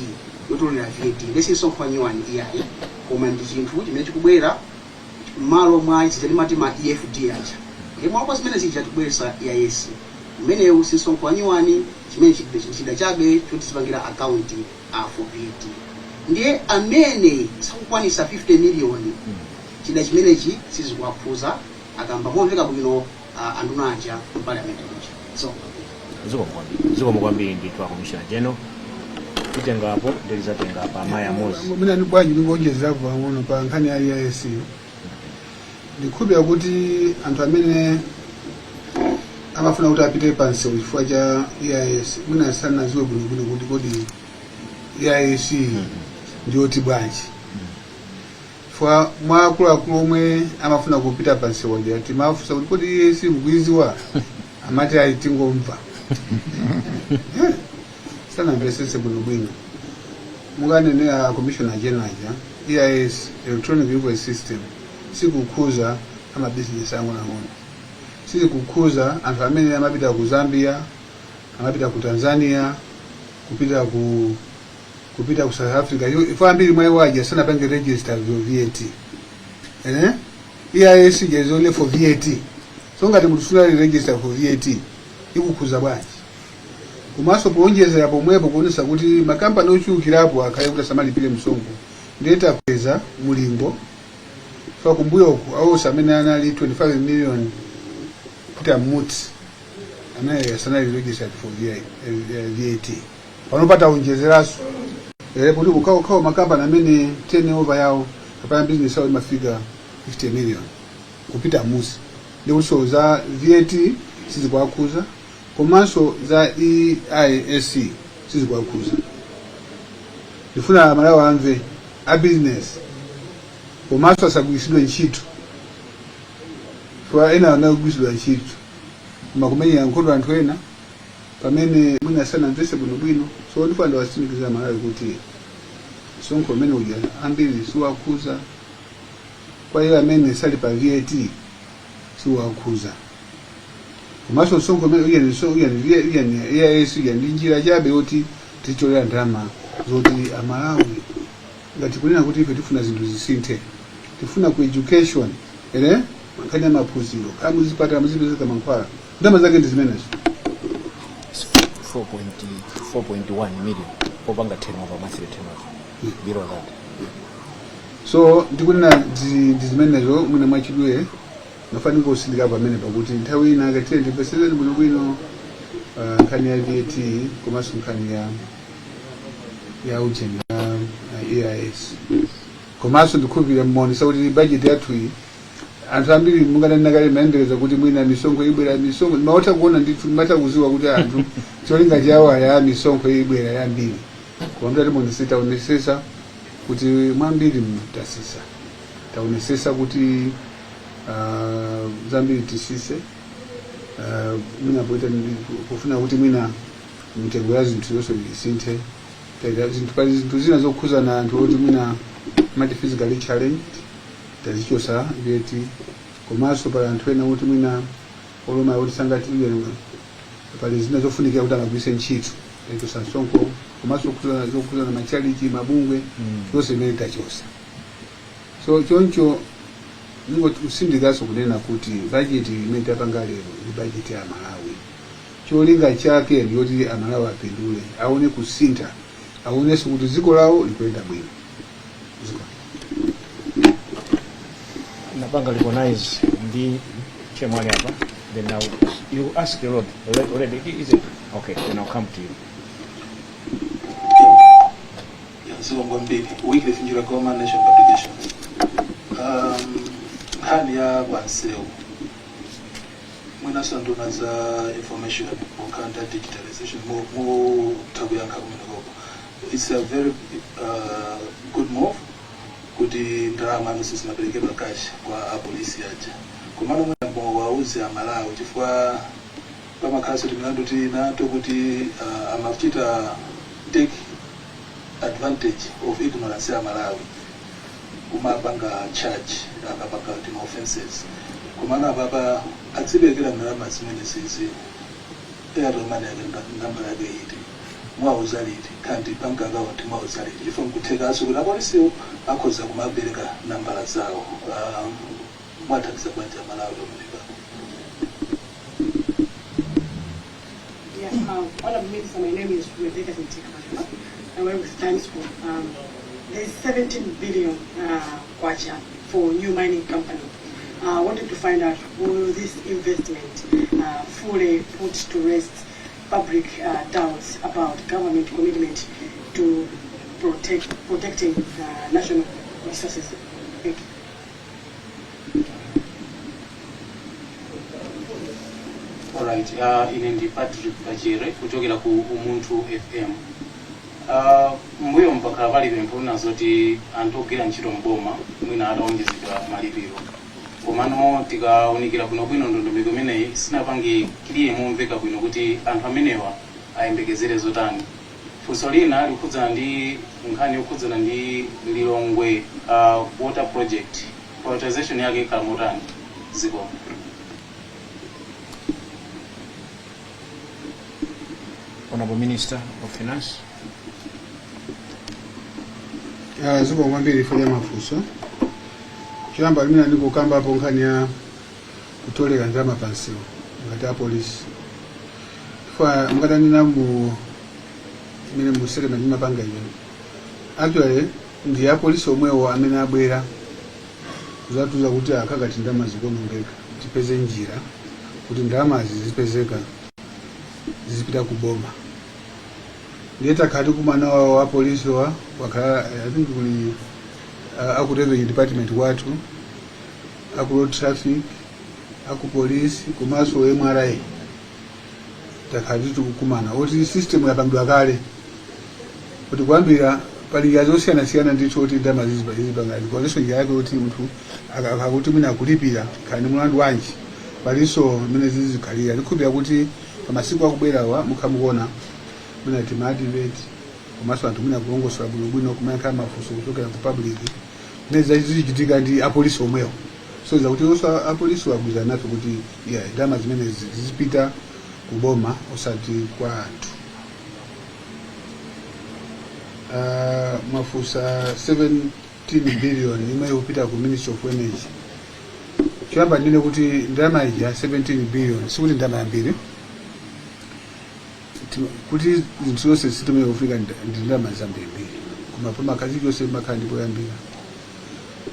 yotolera VAT. Ndesi msonkho wanyuwani iyayi, koma ndi chinthu chimene chikubwera m'malo mwa zija timati ma EFD aja. Ndiye mwa zimene zija tikubweretsa EIS. Umenewu si msonkho wanyuwani, chimene chida chabe choti tipangira account for VAT. Ndiye amene sakukwanisa 50 million, chida chimenechi sizikuwakhuza, akamba momveka bwino anduna aja m'parliament muja. So Zikomo kwambiri, zikomo kwambiri ndithu, a Commissioner General. Titengapo, ndilizatenga pa amayi amozi. Mwina ni bwanji ningonjezerapo pang'ono pa nkhani ya EIS? Ndikhulupira kuti anthu amene amafuna kuti apite pansewu chifukwa cha EIS mwina sanaziwe bwinobwino kuti kodi EIS ndiyoti bwanji, chifukwa mwa akuluakulu omwe amafuna kupita pansewu aja timafunsa kuti kodi EIS mukuiziwa, amati ayi, tingomva. Sanamvesese bwinobwino. Mukanenera Commissioner General aja, EIS, electronic invoice system, sikukhuza amabizinesi ang'onoang'ono, sikukhuza anthu amene amapita ku Zambia, amapita ku Tanzania, kupita ku South Africa. Ifo ambiri mwa iwo aja sanapange register for VAT. Eh, EIS is only for VAT. So ngati munthu sunali register for VAT, ikukhuza bwanji? Komanso kuonjezera pomwepo, kuonesa kuti makampani ochulukirapo akhale kuti asamalipire msonkho, ndiye takweza mulingo fa kumbuyoku awonse amene anali 25 million kuti amutsi amene asanali registered for VAT. Pano pataonjezeranso kuti kukhawokhawo makampani amene turnover yawo kapena business yawo imafika 50 million kupita musi, ndikuti za VAT sizikuwakhuza, komanso za EIS sizikuwakhuza. Ndifuna Amalawi amve, a business komanso asagwiritsidwe ntchito, chifukwa ena anagwiritsidwa ntchito koma kumenyera nkhondo anthu ena pamene mwina sanamvese bwinobwino. So ndifuna ndiwatsimikizira Amalawi kuti msonkho umene uja ambiri siwakhuza. Kwa iwo amene sali pa VAT siwakhuza. Komanso msonkho umene uja ni EIS uja ndi njira chabe yoti titolera ndalama zoti Amalawi, ngati kunena kuti ife tifuna zinthu zisinthe, tifuna ku education, ere nkhani ya maphunziro, kaya muzipatala muzipezeka mankhwala, ndalama zake ndi zimenezo. 4.1 million popanga turnover, monthly turnover below that. So ndikunena ndi zimenezo. Mwina mwachidule mafanika kusindika pamene pakuti nthawi ina akatire ndipesezeni bwinobwino nkhani ya VAT komanso nkhani ya ujeni ya EIS. Komanso ndikhulupirira mmaonesa kuti budget yathu iyi, anthu ambiri munganena kale mayembekezo kuti mwina misonkho ibwera, misonkho maotha kuona ndithu, matha kuziwa kuti anthu cholinga chawo aya misonkho ibwera yambiri, koma mtati muonese, taonesesa kuti mwambiri mutasisa, taonesesa kuti zambiri tisise, mwina poita kufuna kuti mwina mitengo ya zinthu yonse isinthe. Taita zinthu, pali zinthu zina zokhuza na anthu oti mwina mati physically challenged, tazichosa VAT. Komanso pali anthu ena kuti mwina oluma kuti sangati, pali zina zofunikira kuti amagwiritse ntchito, tachosa msonkho. Komanso zokhuza na machalichi, mabungwe, zonse imene tachosa. So choncho ningokusindikanso kunena kuti bajeti imene tapanga lero ndi bajeti ya Malawi. Cholinga chake ndiyoti Amalawi apindule, aone kusintha, aonenso kuti dziko lawo likuyenda bwino. Dziko Napanga recognize ndi chemwali apa, then now you ask the road already, is it okay? Then I'll come to you. Zikomo kwambiri. Wycliffe Njira, Goma, Nation Publications. Nkhani ya pansewu, mwinaso nduna za information monkhani ya digitalization mutha kuyankha kumenekoko. It's a very good move kuti ndalama anonso zimaperekedwa cash kwa apolisi aja, komano mwina muwauze Amalawi, chifukwa pamakhalanso timilandu tina tokuti amachita take advantage of ignorance ya Malawi kumapanga charge akapanga tima offenses. Komano apapa adziperekera ndalama zimene zizi, Airtel Money yake nambala yake iti, mwauza liti, kandi bank account mwauza liti? Chifukwa nkuthekanso kuti apolisiwo akhoza kumapereka nambala zawo. Mwathandiza bwanji Amalawi pamenepa? Yeah, Honorable Minister, my name is Rebecca Sintika. I work with Times Group. There's 17 billion kwacha for new mining company. I wanted to find out, will this investment fully put to rest public doubts about government commitment to protecting national resources? Thank you. Alright, ine ndi Patrick Kachere kuchokera ku Umunthu FM. Mbuyo mpakhala pali pempho zoti anthu ogwira ntchito mboma mwina ataonjezedwa malipiro, komano tikaunikira bwinobwino ndondomeko imeneyi sinapange clear momveka bwino kuti anthu amenewa ayembekezere zotani. Funso lina likukhudzana ndi nkhani yokhudzana ndi Lilongwe water project, prioritization yake ikhala motani? Zikomo. Honorable Minister of Finance. Zikomo kwambiri chifukwa cha mafunso. Choyamba limene ndikukambapo nkhani ya kutolera ndalama pansewu ngati apolisi, chifukwa mukatanena mu imene mu settlement imapanga ine, actually ndi apolisi omwewo amene abwera kuzatiuza kuti akakati ndalama zikuonongeka, tipeze njira kuti ndalamazi zipezeka, zizipita ku boma. Ndiye takhala tikumana wawo apolisi wa wakhala, I think kuli aku revenue department kwathu, aku road traffic, aku police, komanso MRA. Takhala tikukumana oti system yapangidwa kale kuti kuyambira pali njira zosiyanasiyana ndithu kuti ndalama zizipanga, komanso njira yake kuti munthu akakuti mwina akulipira khani mulandu wanji, palinso mmene zizikhalira. Ndikhulupirira kuti pamasiku akubwerawa mukhamukuona mwina tima advert, komanso anthu mwina kulongosola bwinobwino, kumayankha mafunso kuchokera ku public mmene zichitika ndi apolisi omwewo. So zakuti onso apolisi wagwirizana nafe kuti yeah, ndalama zimene zizipita kuboma osati kwa anthu. Mwafunsa 17 billion imwe ikupita ku Ministry of Energy. Choyamba ndine kuti ndalama ija 17 billion sikuti ndalama yambiri. Kuti zinthu zonse sitimene kufika ndi ndalama zambirimbiri, koma pamakhazi chonse makhala ndipo yambira,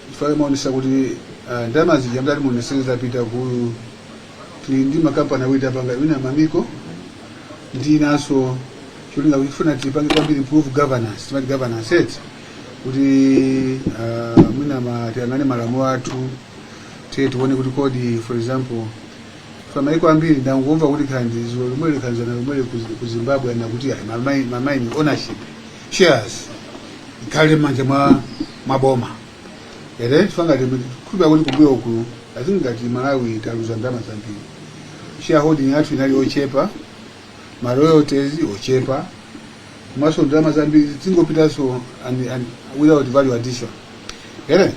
chifukwa imaonesa kuti ndalama zija mtati muonesere zapita ku, tili ndi makampani awiri tapanga, ina Mammiko ndi inanso, cholinga kufuna tipange kwambiri improve governance, timati governance eti, kuti mwina tiyang'ane malamulo athu, tiye tione kuti kodi, for example, pa maiko ambiri ndangomva kuti khandi zulo lomwe likhanzana lomwe ku Zimbabwe na kuti ayi ma mine ownership shares ikhale m'manja mwa boma ere. Chifukwa ngati khulupira kuti kumbuyo uku, I think ngati Malawi taluza ndalama zambiri, shareholding yathu inali ochepa, ma royalties ochepa, komanso ndalama zambiri zingopitanso and without value addition ere.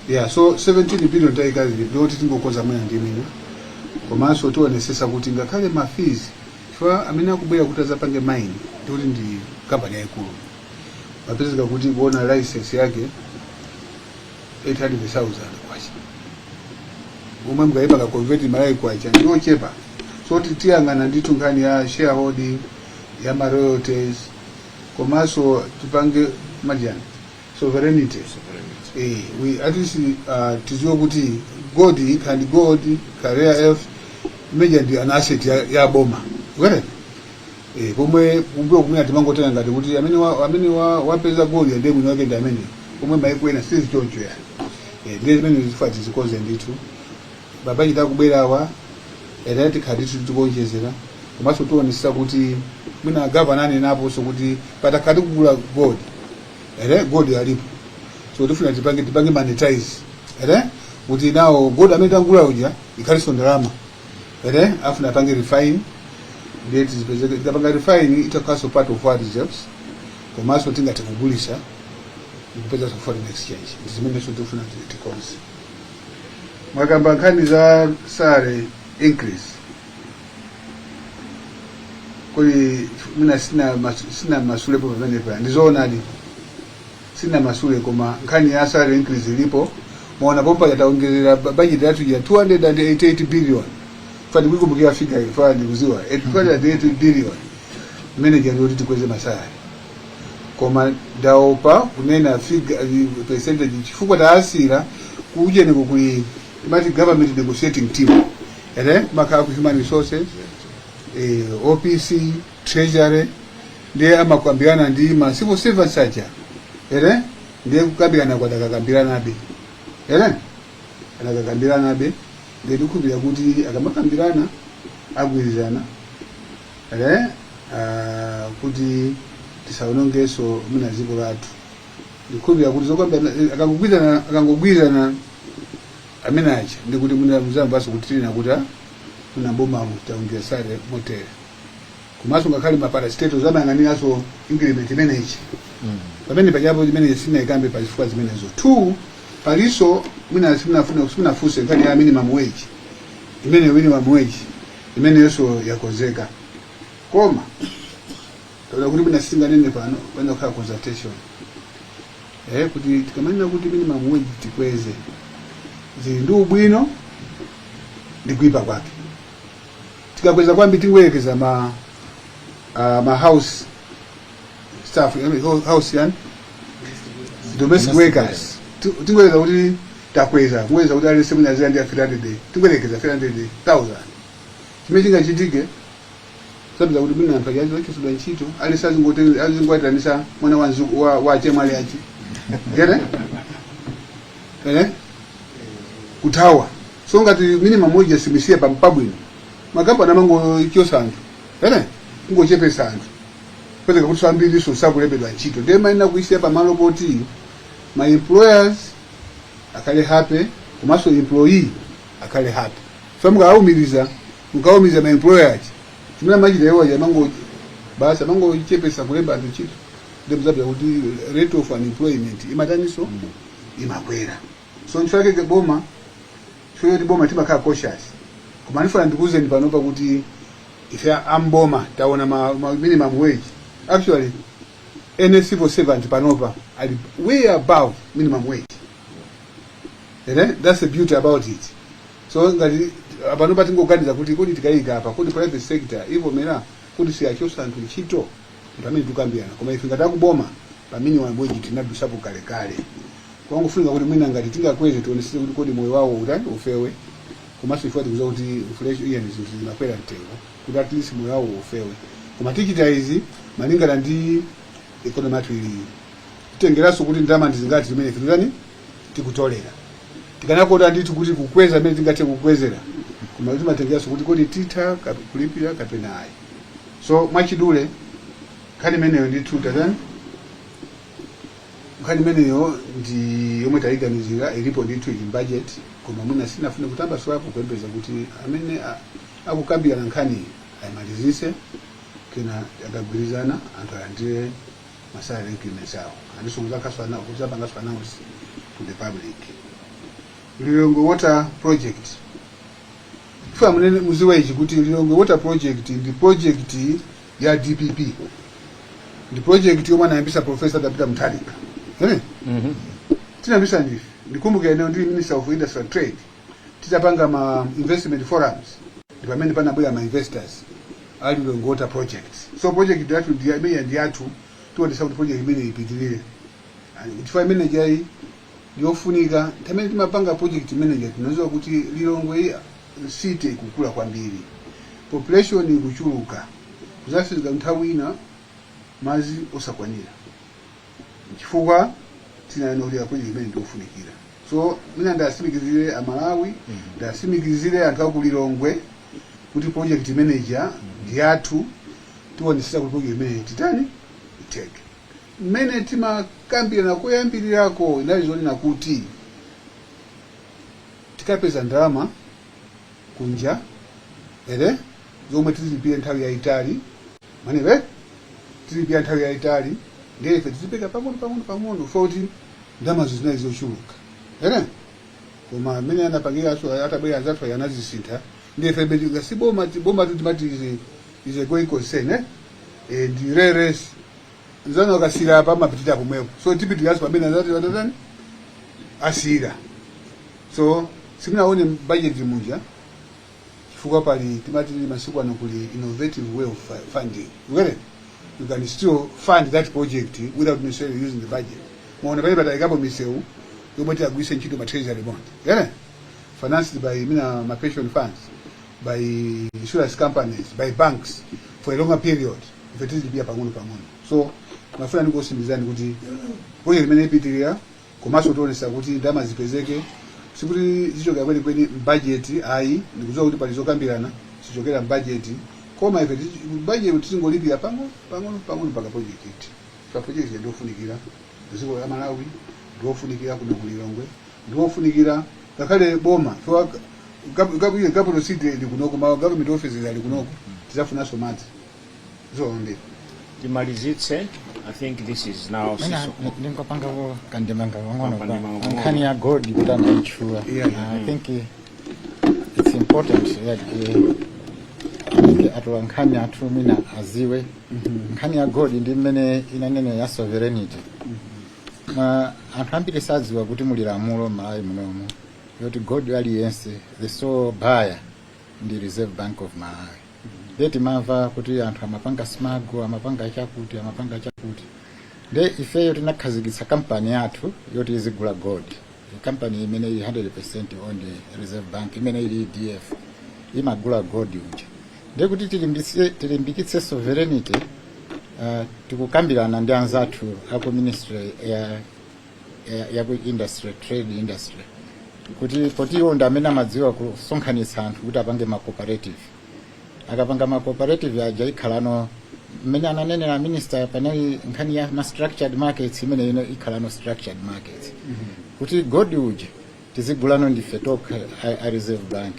Yeah, so 17 billion tayikazi ndoti tingokonza mwina ndi mwina, komanso tionesesa kuti ngakhale ma fees, chifukwa amene akubwera kuti azapange mine ndikuti ndi kampani yayikulu, mapezeka kuti kuona license yake 800,000 kwacha, omwe mukayipanga convert Malawi kwacha ndiochepa. So tiyang'ana ndithu nkhani ya shareholding, ya ma royalties, komanso tipange majani sovereignty. We at least tiziwe kuti gold kandi gold ka rare earth imeja ndi an asset ya boma got pomwe kumbuyo kumene timangotenga ngati kuti amene wapeza gold ndiye mwini wake ndi amene, pomwe maiko ena sizi choncho ya. Ndiye zimene zifa tizikoze ndithu mabajeti akubwerawa era tikhati tikuonjezera, komanso tionesesa kuti mwina gavana anenaponso kuti patakhati kugula gold ere, gold alipo, so tifuna tipange monetize ere, kuti nawo gold amene tangula uja ikhalinso ndalama ere, afuna apange refine, ndiye tizipezeke tikapanga refine itakhalanso part of our reserves. Komanso tingathe kugulisa ndikupeza foreign exchange. Ndi zimenenso tikufuna tikonze. Mwakamba nkhani za salary increase, kuli mina sina masulepo pamenepa. Ndizoonadi, sina masule, koma nkhani ya salary increase ilipo. Maona pompa yataongerera budget yathu ya 288 billion. Fa ndikuikumbukira figure, fa ndikuziwa 288 billion imene jandoti tikweze ma salary, koma ndaopa kunena figure, percentage, chifukwa taasira kujeneko kuli timati government negotiating team, ere makhala ku human resources, OPC, treasury, ndiye amakambirana ndi ma civil servants aja, ere ndiye kukambirana kwadakakambiranabe, ere adakakambiranabe. Ndiye tikukhulupirira kuti akamakambirana agwirizana, ere kuti tisaonongeso muna dziko lathu. Ndikukhulupirira kuti zokambirana akangogwirizana, akangogwirizana amene aja, ndikuti muna muzamvaso kuti tili nakuti muna boma taongeza salary motere. Komanso ngakhale ma parastatals amayang'aniranso increment imeneyi pamene pachapo imene sinayikambe pazifukwa zimenezo. Two, palinso mwina simunafuna, simunafunse nkhani ya minimum wage. Imene minimum wage imeneyonso yakonzeka, koma taona kuti mwina sitinganene pano, pano kukhala consultation, kuti tikamanena kuti minimum wage tikweze, zili ndi ubwino ndi kuipa kwake. Tikakweza kwambiri, tingoyerekeza ma house staff, house yani domestic workers. Tingoyerekeza kuti takweza, kungoyeza kuti alese mwina aziyandira 300, tingoyerekeza 300,000. Chimene chingachitike, sabza kuti mwina anthu ajazi wachosedwa ntchito, alese azingoatanisa mwana wa nzuku wa chemwali achi gere ere kuthawa. So ngati minimum wage simisiya pabwino, makampani amangochosa anthu, ere kungochepesa anthu, pezeka kuti ambiriso sakulembedwa ntchito. Ndiye maina kuisiya pamalo poti ma employers akhale happy komanso employee akhale happy. So mukawumiriza ma employer achi, chimene amachita iwo aja, amango basi amangochepesa kulemba anthu ntchito. Ndiye muzapeza kuti rate of unemployment imataniso? Imakwera. So nchifukwa chake boma, chifukwa choti boma timakhala cautious. Koma ndifuna ndikuwuzeni panopa kuti ife amboma taona ma minimum wage. Actually, any civil servant panopa ali way above minimum wage. Ere that's the beauty about it. So ngati panopa tingoganiza kuti kodi tikayika apa, kodi private sector ivomera kuti siyachosa anthu ntchito? Pamene tikukambirana. Koma ife ngati akuboma, pa minimum wage tinadusapo kalekale. Kwangofunika kuti mwina ngati tingakweze, tionesese kuti kodi moyo wawo utani, ufewe, komanso ife tikuziwa kuti inflation iya, zinthu zimakwera mtengo, kuti at least moyo wawo ufewe. Koma tichita izi malingana ndi economy yathu ilili, titengeranso kuti ndalama ndizingati zimene ife tutani tikutolera. Tikanakota ndithu kuti kukweza imene tingathe kukwezera, koma timatengeranso kuti kodi titha kulipira kapena ayi. So mwachidule, nkhani imeneyo ndithu tatani, nkhani imeneyo ndi yomwe tayiganizira, ilipo ndithu, ili budget, koma mwina sinafune kutambasulapo kuyembeza kuti amene akukambirana nkhani ayimalizise, kena akagwirizana anthu alandire ma salary increments awo, andiso kuzapangaso announce to the public. Lilongwe Water Project, ife munene muziwa ichi kuti Lilongwe Water Project ndi project ya DPP, ndi project yomwe anayambisa Professor Peter Mutharika, eh? Tinayambisa ndife. Ndikumbukira ine ndili Minister of Industry and Trade, titapanga ma investment forums, ndi pamene panabwera ma investors a Lilongwe Water Project. So project yathu ndi imene, ndi yathu. Tionesa kuti project imene ipitirire, chifukwa imene jayi yofunika. Tamene timapanga project manager, tinaziwa kuti Lilongwe city ikukula kwambiri, population ikuchuluka, kuzafika nthawi ina madzi osakwanira. Chifukwa tinanena kuti project imene ndiofunikira. So mina ndasimikizire Amalawi, ndasimikizire anthu aku Lilongwe kuti project manager ndi yathu. Tionesesa kuti project imene titani, iteke. Mmene timakambirana koyambirirako, inali zonena kuti tikapeza ndalama kunja, ere zomwe tizilipire nthawi yayitali, manebe tizilipira nthawi yayitali. Ndiye ife tizipeka pang'ono pang'ono pang'ono foti ndalamazo zinali zochuluka ere, koma amene anapangiranso atabwera anzathu anazisintha. Ndiye ife ngati boma, boma timati is a going concern, eh? Ndi race nzanu akasira apa amapitira pomwepo, so tipitiranso pamene anzati watatani asira. So simunaone budget muja chifukwa pali timati masiku ano kuli innovative way of funding. You get it? You can still fund that project without necessarily using the budget. Maona pale patayikapo misewu yomwe tiyagwiritse ntchito ma treasury bond. Get it? Financed by mina ma pension funds, by insurance companies, by banks for a longer period. Ife tizilipira pang'ono pang'ono. So mafuna ndikusimizani kuti project imene ipitirira, komanso tionesa kuti ndalama zipezeke, sikuti zichokera kwenikweni mbudget ayi. Ndikudziwa kuti pali zokambirana, zichokera mbudget, koma ife budget tizingolipira pang'ono pang'ono pang'ono mpaka project iti. Pa project ndiofunikira dziko la Malawi, ndiofunikira kuno ku Lilongwe, ndiofunikira ngakhale boma. Capital city ili kunoko, ma government offices ali kunoko, tizafunanso madzi zombiri. Timalizitse. I think this is now Mwina 6 o'clock. Ndingopangako kandemanga pang'ono. Kandemanga pang'ono. Nkhani ya gold kuti anayitchula. Yeah. I think it's important that I think atola nkhani athu mwina aziwe nkhani ya gold ndi mmene inanene ya sovereignty. Ma anthu ambiri sadziwa kuti muli lamulo m'Malawi munomu yoti gold aliyense, the sole buyer ndi Reserve Bank of Malawi. Ndiye timamva kuti anthu amapanga smuggle, amapanga chakuti, amapanga chakuti. Nde ifeyo tinakhazikitsa kampani yathu yoti izigula gold, kampani imene ili 100% owned Reserve Bank, imene ili EDF, imagula gold uja. Ndiye kuti tilimbikitse sovereignty, tikukambirana ndi anzathu aku ministry ya ku industry, trade industry, kuti poti iwo ndi amene amadziwa kusonkhanitsa anthu kuti apange ma cooperative. Akapanga ma cooperative aja, ikhalano mmene ananenera minister, panali nkhani ya ma structured markets, imene ino ikhalano structured markets, kuti gold uja tizigulano ndife tokha a Reserve Bank.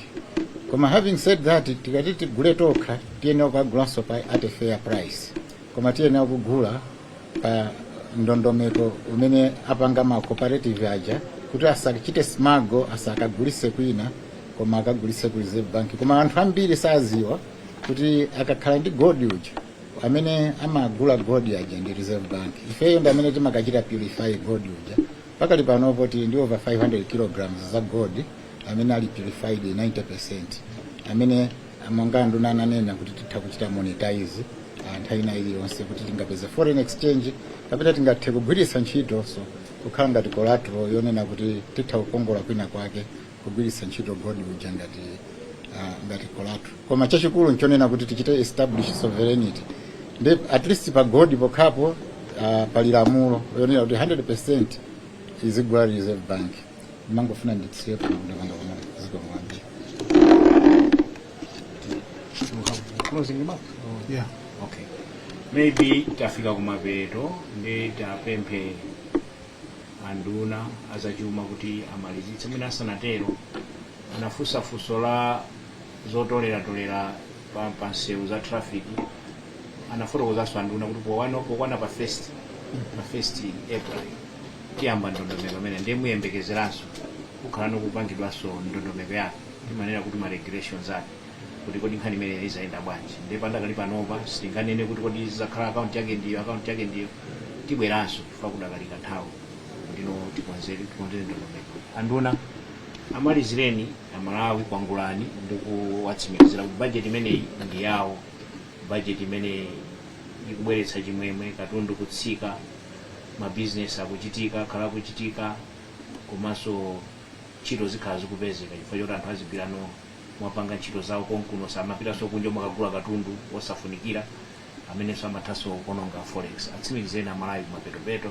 Koma having said that, tikati tigule tokha, tiyenera kukagulanso pa at a fair price, koma tiyenera kugula pa ndondomeko umene apanga ma cooperative aja, kuti asachite smuggle, asakagulise kwina, koma akagulise ku Reserve Bank. Koma anthu ambiri saziwa kuti akakhala ndi gold uja, amene amagula gold aja ndi Reserve Bank. Ifeyo ndi amene timakachita purify gold uja. Pakali panopo tili ndi over 500 kilograms za gold amene ali purified 90%, amene monga nduna ananena kuti titha kuchita monetize nthawi ina iliyonse, kuti tingapeze foreign exchange kapena tingathe kugwiritsa ntchito so kukhala ngati collateral yonena kuti titha kukongola kwina kwake, kugwiritsa ntchito gold uja ngati collateral. Koma chachikulu nchonena kuti tichite establish sovereignty. Ndi at least pa gold pokhapo pali lamulo yonena kuti 100% izigula Reserve Bank. Mangofuna nditsirepo ndapanga pamene. Zikomo kwambiri. You have closing remark? Yeah. Okay, maybe tafika kumapeto, ndi tapemphe anduna azachuma kuti amalizitse. Mwina asanatero, anafunsa funso la zotoleratolera pa nsewu za traffic. Anafotokozanso anduna kuti pokwana pa first April tiyamba ndondomeko imene, ndiye muyembekezeranso kukhala nokupangidwanso ndondomeko yake, timanena kuti ma regulations ake, kuti kodi nkhani imene izayenda bwanji. Ndiye pandakali panopa sitinganene kuti kodi zizakhala akaunti yake ndiyo, akaunti yake ndiyo. Tibweranso chifukwa kudakalika nthawi ndino tikonzere ndondomeko. Anduna, amalizireni Amalawi, kwangulani ndi kuwatsimikizira kuti bajeti imeneyi ndi yawo, bajeti imene ikubweretsa chimwemwe, katundu kutsika, mabizinesi akuchitika, akhala akuchitika, komanso ntchito zikhala zikupezeka chifukwa choti anthu azigwirano mwapanga ntchito zawo konkuno, samapitanso kunja mwakagula katundu osafunikira amenenso amathanso kuononga forex. Atsimikizireni Amalawi kumapetopeto,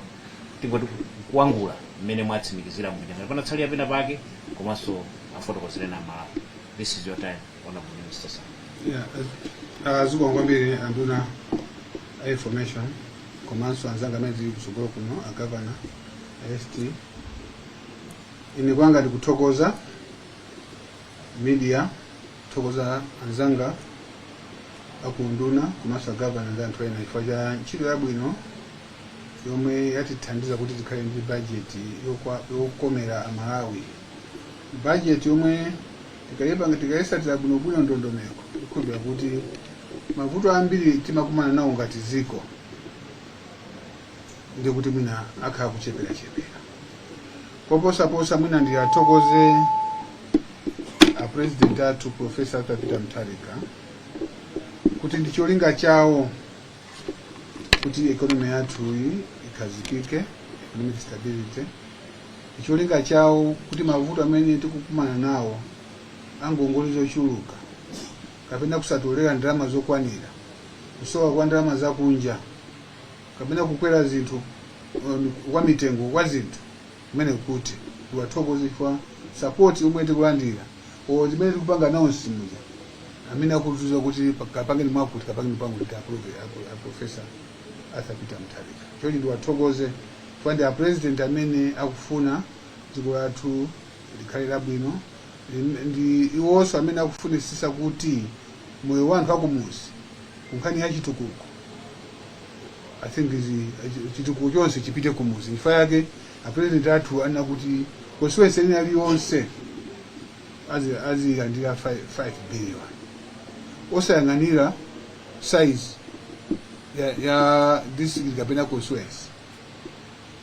tingoti kuwangula mmene mwatsimikizira muja, ngati panatsalira pena pake, komanso afotokozereni Amalawi. This is your time, Honorable Minister, sir. Yeah, zikomo kwambiri anduna a information, komanso anzanga amene tili kutsogolo kuno, agavana, ST. Ine kwanga ndikuthokoza media, kuthokoza anzanga akunduna komanso agavana ndi anthu ena chifukwa cha ntchito yabwino. Yomwe yatithandiza kuti tikhale ndi bajeti yokomera Amalawi, bajeti yomwe tikayipanga, tikayisatira bwinobwino ndondomeko, tikhulupirira kuti mavuto ambiri timakumana nawo ngati ziko ndi kuti mwina akhala kucheperachepera koposaposa. Mwina ndiyathokoze a President athu, Professor Arthur Peter Mutharika, kuti ndi cholinga chawo kuti economy yathu iyi ikhazikike, economic stability. Ndi cholinga chawo kuti mavuto amene tikukumana nawo angongole zochuluka kapena kusatolera ndalama zokwanira, kusowa kwa ndalama zakunja kapena kukwera zinthu kwa mitengo kwa zinthu kumene, kuti ndiwathokoze chifukwa support yomwe tikulandira o zimene tikupanga nawo simuja amene akutiuza kuti kapangeni mwakuti, kapangeni mwakuti, a Professor Arthur Peter Mutharika. Chonchi ndiwathokoze chifukwa ndi a President amene akufuna dziko lathu likhale labwino. Ndi iwonso amene akufunisisa kuti moyo wa anthu akumuzi kunkhani ya chitukuko, I think chitukuko chonse chipite kumuzi. Chifukwa yake a President athu anena kuti constituency ina iliyonse azilandira 5 billion, osayang'anira size ya district kapena constituency.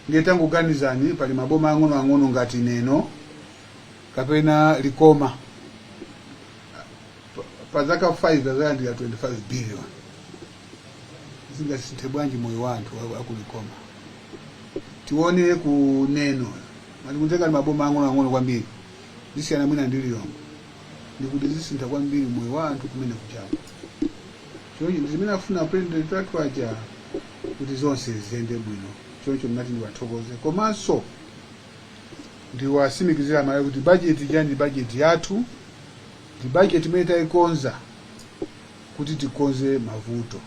Ndiye tangoganizani, pali maboma ang'onoang'ono ngati Neno kapena Likoma, pa zaka 5 azalandira 25 billion. Zingasinthe bwanji moyo wa anthu akulikoma? Tione ku Neno, matikunzeka ni maboma ang'onoang'ono kwambiri, zisiyana mwina ndi Lilongwe, ndikuti zisintha kwambiri moyo wa anthu kumene kuchako. Choncho ndi zimene afuna President athu aja, kuti zonse ziyende bwino. Choncho ndinati ndiwathokoze, komanso ndiwasimikizira Amalawi kuti bajeti ija ndi bajeti yathu, ndi bajeti imene tayikonza kuti tikonze mavuto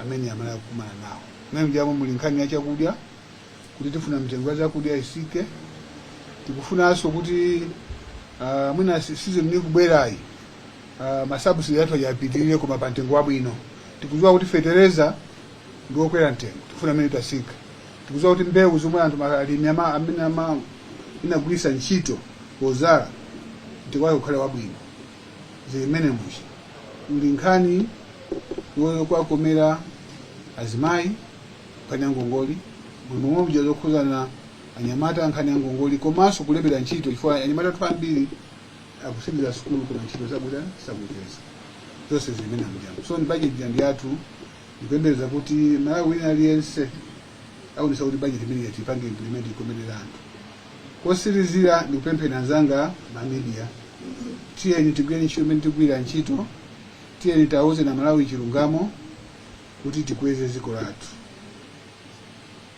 amene Amalawi akukumana nawo. Mmene mujamo muli nkhani ya chakudya, kuti tifuna mitengo ya chakudya isike. Tikufunanso kuti mwina season ikubwerayi ma subsidy athu aja apitirire, koma pa mtengo wabwino. Tikudziwa kuti fetereza ndi wokwera mtengo, tifuna amene tasika. Tikudziwa kuti mbewu zomwe anthu alimi amene inagwiritsa ntchito pozala, mtengo wake ukhale wabwino. Zili mmene muja. Muli nkhani yokwakomera azimayi, nkhani ya ngongoli. Muli momwe muja zokhuzana anyamata, nkhani ya ngongoli komanso kulembera ntchito, chifukwa anyamata athu ambiri akusiriza sukulu koma ntchito zakuta sakupeza. Zonse zili mmene mujamo. So ndi bajeti ndi yathu. Ndikuyembekeza kuti Malawi wina aliyense aonesa kuti bajeti imene tipange implement ikomerera anthu. Kosirizira, ndikupemphera anzanga ma media, tiyeni tigwire ntchito imene tikugwira ntchito. Tiyeni tauze na Malawi chilungamo kuti tikweze dziko lathu.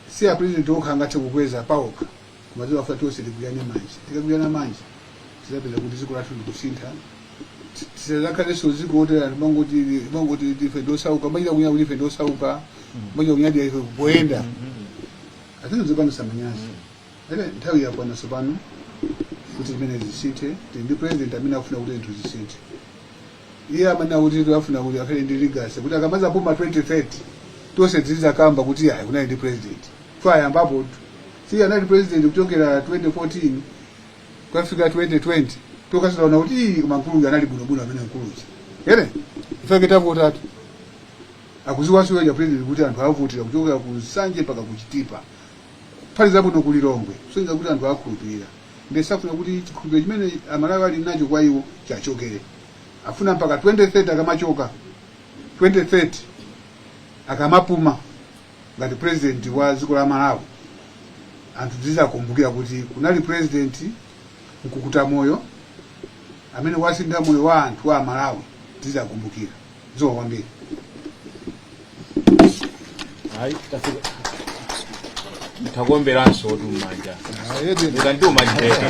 Si a President okha angathe kukweza paokha, koma zimafunika tonse tigwirane manja. Tikagwirana manja, tizapeza kuti dziko lathu likusintha. Tisadzakhalenso dziko oti anthu mangoti ife ndosauka, machita kunyada kuti ife ndosauka, machita kunyadira ife poyenda. Atino zipangisa manyazi. Ere nthawi yakwana tsopano kuti zimene zisinthe. Tili ndi President amene akufuna kuti zinthu zisinthe. Iye amanena kuti afuna kuti akhale ndi legacy, kuti akamaza puma 2030, tonse tizizakamba kuti ayi, kunali ndi President. So ayambapo si anali President kuchokera 2014 kukafika 2020, tokasitaona kuti ii, koma mkuluyu anali bwinobwino amene mkuluyu ere ifake tavotatu. Akuziwanso ya President kuti anthu avotera kuchokera ku Nsanje mpaka ku Chitipa, kuphatikizapo ku Lilongwe, kusonyeza kuti anthu akhulupirira. Ndiye safuna kuti chikhulupiriro chimene Amalawi ali nacho kwa iwo chachokere. Afuna mpaka 2030 akamachoka, 2030 akamapuma ngati President wa dziko la Malawi, anthu tizakumbukira kuti kunali President mkukuta moyo amene wasintha moyo wa anthu wa Malawi. Tizakumbukira. Zikomo kwambiri. Hayi, tafika, takuomberanso tu mmanja. You can do much better.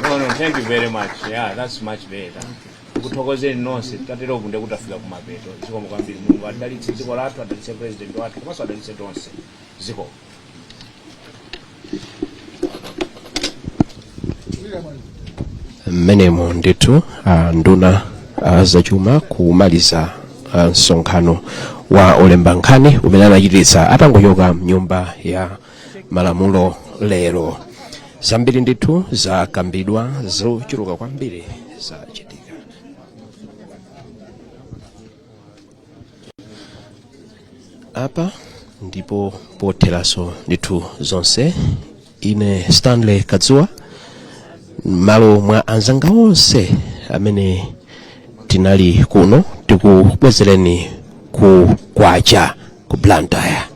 No, thank you very much. Yeah, that's much better. Kuthokozeni nonse. Tatero kunde kutafika kumapeto. Zikomo kwambiri. Mulungu adalitse dziko lathu, adalitse President wathu, komanso adalitse tonse. Zikomo. Mmenemo ndithu nduna zachuma kumaliza msonkhano. wa olemba nkhani umene anachititsa atangochoka mnyumba ya malamulo lero. Zambiri ndithu zakambidwa, zochuluka kwambiri zachitika apa, ndipo potheranso ndithu zonse, ine Stanley Kadzuwa, m'malo mwa anzanga onse amene tinali kuno, tikubwezereni ku Kwacha ku Blantyre.